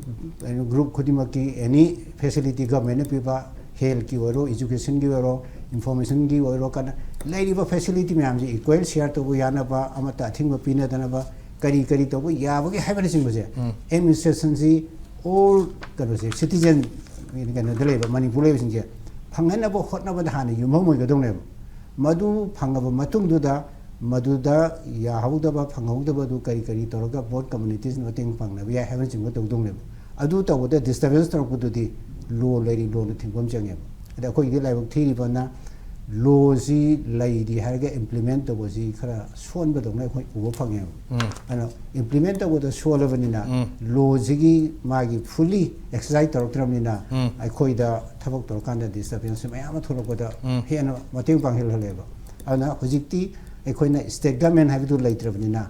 group ꯈꯨꯗꯤꯡꯃꯛꯀꯤ any facility government ꯅ ꯄꯤꯕ health ꯀꯤ ꯑꯣꯏꯔꯣ, education ꯒꯤ ꯑꯣꯏꯔꯣ, information ꯒꯤ ꯑꯣꯏꯔꯣ, ꯀꯅꯥ ꯂꯩꯔꯤꯕ facility ꯃꯌꯥꯝꯁꯤ equal share ꯇꯧꯕ ꯌꯥꯅꯕ, ꯑꯃꯠꯇ ꯑꯊꯤꯡꯕ ꯄꯤꯅꯗꯅꯕ ꯀꯔꯤ ꯀꯔꯤ ꯇꯧꯕ ꯌꯥꯕꯒꯦ ꯍꯥꯏꯕꯅꯆꯤꯡꯕꯁꯦ administration ꯁꯤ all ꯀꯩꯅꯣꯁꯦ citizen ꯀꯩꯅꯣꯗ ꯂꯩꯕ ꯃꯅꯤꯄꯨꯔ ꯂꯩꯕꯁꯤꯡꯁꯦ ꯐꯪꯍꯟꯅꯕ ꯍꯣꯠꯅꯕꯗ ꯍꯥꯟꯅ ꯌꯨꯝꯐꯝ ꯑꯣꯏꯒꯗꯧꯅꯦꯕ꯫ ꯃꯗꯨ ꯐꯪꯉꯕ ꯃꯇꯨꯡꯗꯨꯗ ꯃꯗꯨꯗ ꯌꯥꯍꯧꯗꯕ ꯐꯪꯍꯧꯗꯕꯗꯨ ꯀꯔꯤ ꯀꯔꯤ ꯇꯧꯔꯒ both communities ꯅ ꯃꯇꯦꯡ ꯄꯥꯡꯅꯕ ꯌꯥꯏ ꯍꯥꯏꯕꯅꯆꯤꯡꯕ ꯇꯧꯗꯧꯅꯦꯕ꯫ ꯑꯗꯨ ꯇꯧꯕꯗ disturbance ꯇꯧꯔꯛꯄꯗꯨꯗꯤ law ꯂꯩꯔꯤ, law ꯅ ꯊꯤꯡꯕ ꯑꯃ ꯆꯪꯉꯦꯕ꯫ ꯑꯗ ꯑꯩꯈꯣꯏꯒꯤꯗꯤ ꯂꯥꯏꯕꯛ ꯊꯤꯔꯤꯕꯅ law ꯁꯤ ꯂꯩꯔꯤ ꯍꯥꯏꯔꯒ implement ꯇꯧꯕꯁꯤ ꯈꯔ ꯁꯣꯟꯕꯗꯧꯅ ꯑꯩꯈꯣꯏ ꯎꯕ ꯐꯪꯉꯦꯕ꯫ ꯑꯗꯨꯅ implement ꯇꯧꯕꯗ ꯁꯣꯜꯂꯕꯅꯤꯅ law ꯁꯤꯒꯤ ꯃꯥꯒꯤ fully exercise ꯇꯧꯔꯛꯇ꯭ꯔꯕꯅꯤꯅ ꯑꯩꯈꯣꯏꯗ ꯊꯕꯛ ꯇꯧꯔꯀꯥꯟꯗ disturbance ꯃꯌꯥꯝ ꯑꯃ ꯊꯣꯛꯂꯛꯄꯗ ꯍꯦꯟꯅ ꯃꯇꯦꯡ ꯄꯥꯡꯍꯜꯍꯜꯂꯦꯕ꯫ ꯑꯗꯨꯅ ꯍꯧꯖꯤꯛꯇꯤ ꯑꯩꯈꯣꯏꯅ state government ꯍꯥꯏꯕꯗꯨ ꯂꯩꯇ꯭ꯔꯕꯅꯤꯅ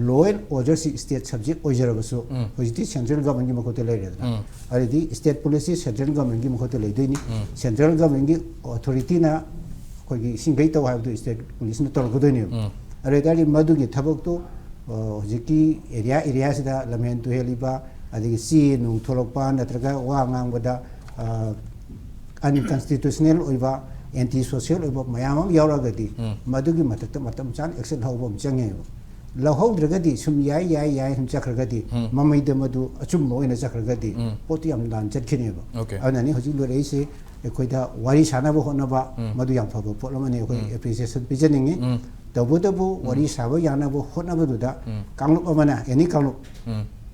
law and order ꯁꯤ state subject ꯑꯣꯏꯖꯔꯕꯁꯨ ꯍꯧꯖꯤꯛꯇꯤ central government ꯀꯤ ꯃꯈꯨꯠꯇ ꯂꯩꯔꯦꯗꯅ꯫ ꯑꯗꯨꯗꯤ state police ꯁꯤ central government ꯀꯤ ꯃꯈꯨꯠꯇ ꯂꯩꯗꯣꯏꯅꯤ꯫ Central government ꯀꯤ authority ꯅ ꯑꯩꯈꯣꯏꯒꯤ ꯁꯤꯡꯈꯩ ꯇꯧ ꯍꯥꯏꯕꯗꯨ state police ꯅ ꯇꯧꯔꯛꯀꯗꯣꯏꯅꯦꯕ꯫ ꯑꯗꯨ ꯑꯣꯏꯇꯥꯔꯗꯤ ꯃꯗꯨꯒꯤ ꯊꯕꯛꯇꯨ, ꯑ, ꯍꯧꯖꯤꯛꯀꯤ area, area ꯁꯤꯗ ꯂꯝꯍꯦꯟ ꯇꯨꯍꯦꯜꯂꯤꯕ, ꯑꯗꯒꯤ ꯆꯦ ꯅꯨꯡ ꯊꯣꯛꯂꯛꯄ ꯅꯠꯇ꯭ꯔꯒ ꯋꯥ ꯉꯥꯡꯕꯗ, ꯑ, unconstitutional ꯑꯣꯏꯕ, anti social ꯑꯣꯏꯕ ꯃꯌꯥꯝ ꯑꯃ ꯌꯥꯎꯔꯛꯑꯒꯗꯤ ꯃꯗꯨꯒꯤ ꯃꯊꯛꯇ ꯃꯇꯝ ꯆꯥꯅ action ꯂꯧꯕ ꯑꯃ ꯆꯪꯉꯦꯕ꯫ ꯂꯧꯍꯧꯗ꯭ꯔꯒꯗꯤ ꯁꯨꯝ ꯌꯥꯏ, ꯌꯥꯏ, ꯌꯥꯏ ꯁꯨꯝ ꯆꯠꯈ꯭ꯔꯒꯗꯤ, ꯃꯃꯩꯗ ꯃꯗꯨ ꯑꯆꯨꯝꯕ ꯑꯣꯏꯅ ꯆꯠꯈ꯭ꯔꯒꯗꯤ ꯄꯣꯠꯇꯨ ꯌꯥꯝ ꯂꯥꯟ ꯆꯠꯈꯤꯅꯦꯕ꯫ ꯑꯗꯨꯅꯅꯤ ꯍꯧꯖꯤꯛ ꯂꯣꯏꯔꯛꯏꯁꯦ꯫ ꯑꯩꯈꯣꯏꯗ ꯋꯥꯔꯤ ꯁꯥꯅꯕ ꯍꯣꯠꯅꯕ, ꯃꯗꯨ ꯌꯥꯝ ꯐꯕ ꯄꯣꯠ ꯑꯃꯅꯤ, ꯑꯩꯈꯣꯏ appreciation ꯄꯤꯖꯅꯤꯡꯉꯤ꯫ ꯇꯧꯕꯇꯕꯨ ꯋꯥꯔꯤ ꯁꯥꯕ ꯌꯥꯅꯕ ꯍꯣꯠꯅꯕꯗꯨꯗ ꯀꯥꯡꯂꯨꯞ ꯑꯃꯅ, any ꯀꯥꯡꯂꯨꯞ,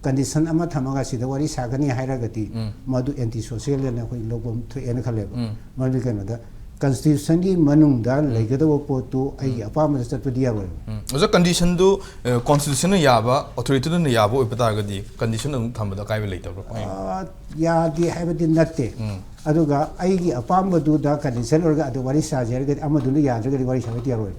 condition ꯑꯃ ꯊꯝꯃꯒ ꯁꯤꯗ ꯋꯥꯔꯤ ꯁꯥꯒꯅꯤ ꯍꯥꯏꯔꯒꯗꯤ ꯃꯗꯨ anti social ꯑꯅ ꯑꯩꯈꯣꯏ ꯂꯧꯐꯝ ꯊꯣꯛꯑꯦꯅ ꯈꯜꯂꯦꯕ꯫ ꯃꯔꯝꯗꯤ ꯀꯩꯅꯣꯗ constitution ꯒꯤ ꯃꯅꯨꯡꯗ ꯂꯩꯒꯗꯕ ꯄꯣꯠꯇꯨ ꯑꯩꯒꯤ ꯑꯄꯥꯝꯕꯗ ꯆꯠꯄꯗꯤ ꯌꯥꯔꯣꯏꯕ꯫ ꯎꯝ꯫ ꯑꯣꯖꯥ, condition ꯗꯨ, ꯑ, constitution ꯅ ꯌꯥꯕ, authority ꯗꯨꯅ ꯌꯥꯕ ꯑꯣꯏꯕ ꯇꯥꯔꯒꯗꯤ condition ꯑꯗꯨꯝ ꯊꯝꯕꯗ ꯑꯀꯥꯏꯕ ꯂꯩꯇꯕ꯭ꯔꯥ? ꯀꯃꯥꯏꯅ? ꯑ, ꯌꯥꯗꯦ ꯍꯥꯏꯕꯗꯤ ꯅꯠꯇꯦ꯫ ꯑꯗꯨꯒ ꯑꯩꯒꯤ ꯑꯄꯥꯝꯕꯗꯨꯗ condition ꯑꯣꯏꯔꯒ ꯑꯗꯨ ꯋꯥꯔꯤ ꯁꯥꯖꯦ ꯍꯥꯏꯔꯒꯗꯤ ꯑꯃꯗꯨꯅ ꯌꯥꯗ꯭ꯔꯒꯗꯤ ꯋꯥꯔꯤ ꯁꯥꯕꯗꯤ ꯌꯥꯔꯣꯏ꯫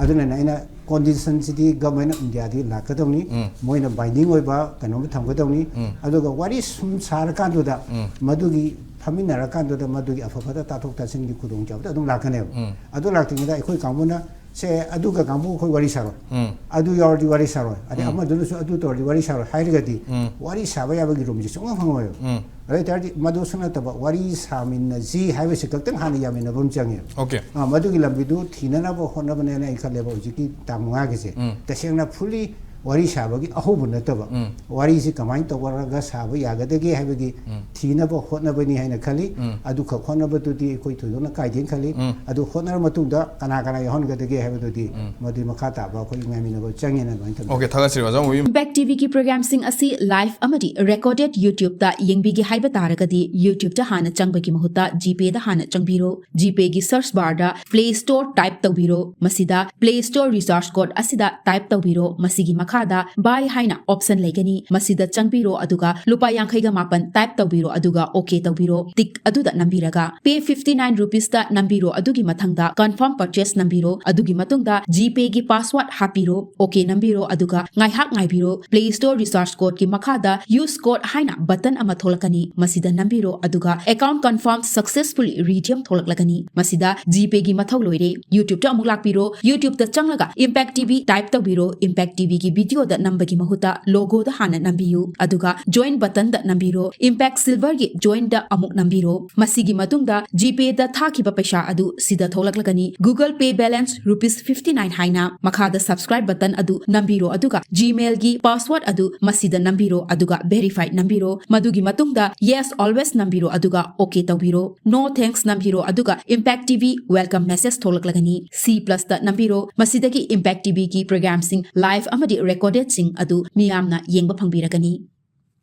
ꯑꯗꯨꯅꯅꯦ ꯑꯩꯅ condition CD Government of India ꯗꯤ ꯂꯥꯛꯀꯗꯧꯅꯤ, ꯃꯣꯏꯅ binding ꯑꯣꯏꯕ ꯀꯩꯅꯣꯝ ꯊꯝꯒꯗꯧꯅꯤ꯫ ꯑꯗꯨꯒ ꯋꯥꯔꯤ ꯁꯨꯝ ꯁꯥꯔꯀꯥꯟꯗꯨꯗ ꯃꯗꯨꯒꯤ ꯐꯝꯃꯤꯟꯅꯔꯀꯥꯟꯗꯨꯗ ꯃꯗꯨꯒꯤ ꯑꯐ ꯐꯠꯇ ꯇꯥꯊꯣꯛ ꯇꯥꯁꯤꯟꯒꯤ ꯈꯨꯗꯣꯡꯆꯥꯕꯗ ꯑꯗꯨꯝ ꯂꯥꯛꯀꯅꯦꯕ꯫ ꯑꯗꯨ ꯂꯥꯛꯇ꯭ꯔꯤꯉꯩꯗ ꯑꯩꯈꯣꯏ ꯀꯥꯡꯕꯨꯅ ꯁꯦ ꯑꯗꯨꯒ ꯀꯥꯡꯕꯨ ꯑꯩꯈꯣꯏ ꯋꯥꯔꯤ ꯁꯥꯔꯣꯏ, ꯎꯝ ꯑꯗꯨ ꯌꯥꯎꯔꯗꯤ ꯋꯥꯔꯤ ꯁꯥꯔꯣꯏ, ꯑꯗꯩ ꯎꯝ꯫ ꯑꯃꯗꯨꯅꯁꯨ ꯑꯗꯨ ꯇꯧꯔꯗꯤ ꯋꯥꯔꯤ ꯁꯥꯔꯣꯏ ꯍꯥꯏꯔꯒꯗꯤ ꯎꯝ꯫ ꯋꯥꯔꯤ ꯁꯥꯕ ꯌꯥꯕꯒꯤ ꯔꯨꯝꯁꯦ ꯁꯨꯡꯐꯪ ꯐꯪꯉꯣꯏꯕ꯫ ꯎꯝ ꯑꯗꯨ ꯑꯣꯏꯇꯥꯔꯗꯤ ꯃꯗꯨꯁꯨ ꯅꯠꯇꯕ ꯋꯥꯔꯤ ꯁꯥꯃꯤꯟꯅꯁꯤ ꯍꯥꯏꯕꯁꯤ ꯈꯛꯇꯪ ꯍꯥꯟꯅ ꯌꯥꯃꯤꯟꯅꯕ ꯑꯃ ꯆꯪꯉꯦꯕ꯫ ꯑꯣꯀꯦ꯫ ꯑ, ꯃꯗꯨꯒꯤ ꯂꯝꯕꯤꯗꯨ ꯊꯤꯅꯅꯕ ꯍꯣꯠꯅꯕꯅꯦꯅ ꯑꯩ ꯈꯜꯂꯦꯕ ꯍꯧꯖꯤꯛꯀꯤ ꯇꯥꯡ ꯃꯉꯥꯒꯤꯁꯦ꯫ ꯎꯝ꯫ ꯇꯁꯦꯡꯅ fully ꯋꯥꯔꯤ ꯁꯥꯕꯒꯤ ꯑꯍꯧꯕ ꯅꯠꯇꯕ, ꯎꯝ꯫ ꯋꯥꯔꯤꯁꯤ ꯀꯃꯥꯏꯅ ꯇꯧꯔꯒ ꯁꯥꯕ ꯌꯥꯒꯗꯒꯦ ꯍꯥꯏꯕꯒꯤ ꯎꯝ꯫ ꯊꯤꯅꯕ ꯍꯣꯠꯅꯕꯅꯤ ꯍꯥꯏꯅ ꯈꯜꯂꯤ꯫ ꯎꯝ꯫ ꯑꯗꯨꯈꯛ ꯍꯣꯠꯅꯕꯗꯨꯗꯤ ꯑꯩꯈꯣꯏ ꯊꯣꯏꯗꯣꯛꯅ ꯀꯥꯏꯗꯦꯅ ꯈꯜꯂꯤ꯫ ꯎꯝ꯫ ꯑꯗꯨ ꯍꯣꯠꯅꯔ ꯃꯇꯨꯡꯗ ꯀꯅꯥ ꯀꯅꯥ ꯌꯥꯎꯍꯟꯒꯗꯒꯦ ꯍꯥꯏꯕꯗꯨꯗꯤ ꯎꯝ꯫ ꯃꯗꯨꯒꯤ ꯃꯈꯥ ꯇꯥꯕ ꯑꯩꯈꯣꯏ ꯉꯥꯏꯃꯤꯟꯅꯕ ꯆꯪꯉꯦꯅ ꯑꯗꯨꯃꯥꯏꯅ ꯊꯝꯖꯒꯦ꯫ ꯑꯣꯀꯦ, ꯊꯥꯒꯠꯆꯔꯤ ꯑꯣꯖꯥ ꯃꯣꯕꯤ꯫ Impact ꯇꯤꯚꯤꯒꯤ ꯄ꯭ꯔꯣꯒ꯭ꯔꯥꯝꯁꯤꯡ ꯑꯁꯤ live ꯑꯃꯗꯤ recorded YouTube ꯇ ꯌꯦꯡꯕꯤꯒꯦ ꯍꯥꯏꯕ ꯇꯥꯔꯒꯗꯤ YouTube ꯇ ꯍꯥꯟꯅ ꯆꯪꯕꯒꯤ ꯃꯍꯨꯠꯇ GPay ꯗ ꯍꯥꯟꯅ ꯆꯪꯕꯤꯔꯣ꯫ GPay ꯒꯤ search bar ꯗ Play Store type ꯇꯧꯕꯤꯔꯣ꯫ ꯃꯁꯤꯗ Play Store recharge code ꯑꯁꯤꯗ type ꯇꯧꯕꯤꯔꯣ꯫ ꯃꯁꯤꯒꯤ ꯃꯈꯥꯗ Buy ꯍꯥꯏꯅ option ꯂꯩꯒꯅꯤ꯫ ꯃꯁꯤꯗ ꯆꯪꯕꯤꯔꯣ, ꯑꯗꯨꯒ ꯂꯨꯄꯥ ꯌꯥꯡꯈꯩꯒ ꯃꯥꯄꯟ type ꯇꯧꯕꯤꯔꯣ, ꯑꯗꯨꯒ OK ꯇꯧꯕꯤꯔꯣ꯫ Tick ꯑꯗꯨꯗ ꯅꯝꯕꯤꯔꯒ Pay fifty nine rupees ꯇ ꯅꯝꯕꯤꯔꯣ꯫ ꯑꯗꯨꯒꯤ ꯃꯊꯪꯗ Confirm Purchase ꯅꯝꯕꯤꯔꯣ꯫ ꯑꯗꯨꯒꯤ ꯃꯇꯨꯡꯗ GPay ꯒꯤ password ꯍꯥꯞꯄꯤꯔꯣ꯫ OK ꯅꯝꯕꯤꯔꯣ, ꯑꯗꯨꯒ ꯉꯥꯏꯍꯥꯛ ꯉꯥꯏꯕꯤꯔꯣ꯫ Play Store recharge code ꯀꯤ ꯃꯈꯥꯗ Use Code ꯍꯥꯏꯅ button ꯑꯃ ꯊꯣꯛꯂꯛꯀꯅꯤ꯫ ꯃꯁꯤꯗ ꯅꯝꯕꯤꯔꯣ, ꯑꯗꯨꯒ Account Confirm Successfully Redeem ꯊꯣꯛꯂꯛꯂꯒꯅꯤ꯫ ꯃꯁꯤꯗ GPay ꯒꯤ ꯃꯊꯧ ꯂꯣꯏꯔꯦ꯫ YouTube ꯇ ꯑꯃꯨꯛ ꯂꯥꯛꯄꯤꯔꯣ꯫ YouTube ꯇ ꯆꯪꯂꯒ Impact TV type ꯇꯧꯕꯤꯔꯣ꯫ Impact TV ꯒꯤ video ꯗ ꯅꯝꯕꯒꯤ ꯃꯍꯨꯠꯇ logo ꯗ ꯍꯥꯟꯅ ꯅꯝꯕꯤꯌꯨ, ꯑꯗꯨꯒ Join button ꯗ ꯅꯝꯕꯤꯔꯣ꯫ Impact Silver ꯒꯤ Join ꯗ ꯑꯃꯨꯛ ꯅꯝꯕꯤꯔꯣ꯫ ꯃꯁꯤꯒꯤ ꯃꯇꯨꯡꯗ GPay ꯗ ꯊꯥꯈꯤꯕ ꯄꯩꯁꯥ ꯑꯗꯨ ꯁꯤꯗ ꯊꯣꯛꯂꯛꯂꯒꯅꯤ꯫ Google Pay balance rupees fifty nine ꯍꯥꯏꯅ꯫ ꯃꯈꯥꯗ Subscribe button ꯑꯗꯨ ꯅꯝꯕꯤꯔꯣ, ꯑꯗꯨꯒ Gmail ꯒꯤ password ꯑꯗꯨ ꯃꯁꯤꯗ ꯅꯝꯕꯤꯔꯣ, ꯑꯗꯨꯒ Verify ꯅꯝꯕꯤꯔꯣ꯫ ꯃꯗꯨꯒꯤ ꯃꯇꯨꯡꯗ Yes Always ꯅꯝꯕꯤꯔꯣ, ꯑꯗꯨꯒ OK ꯇꯧꯕꯤꯔꯣ꯫ No Thanks ꯅꯝꯕꯤꯔꯣ, ꯑꯗꯨꯒ Impact TV Welcome Message ꯊꯣꯛꯂꯛꯂꯒꯅꯤ꯫ C plus ꯇ ꯅꯝꯕꯤꯔꯣ꯫ ꯃꯁꯤꯗꯒꯤ Impact TV ꯒꯤ ꯄ꯭ꯔꯣꯒ꯭ꯔꯥꯝꯁꯤꯡ, live ꯑꯃꯗꯤ recorded ꯁꯤꯡ ꯑꯗꯨ ꯃꯤꯌꯥꯝꯅ ꯌꯦꯡꯕ ꯐꯪꯕꯤꯔꯒꯅꯤ꯫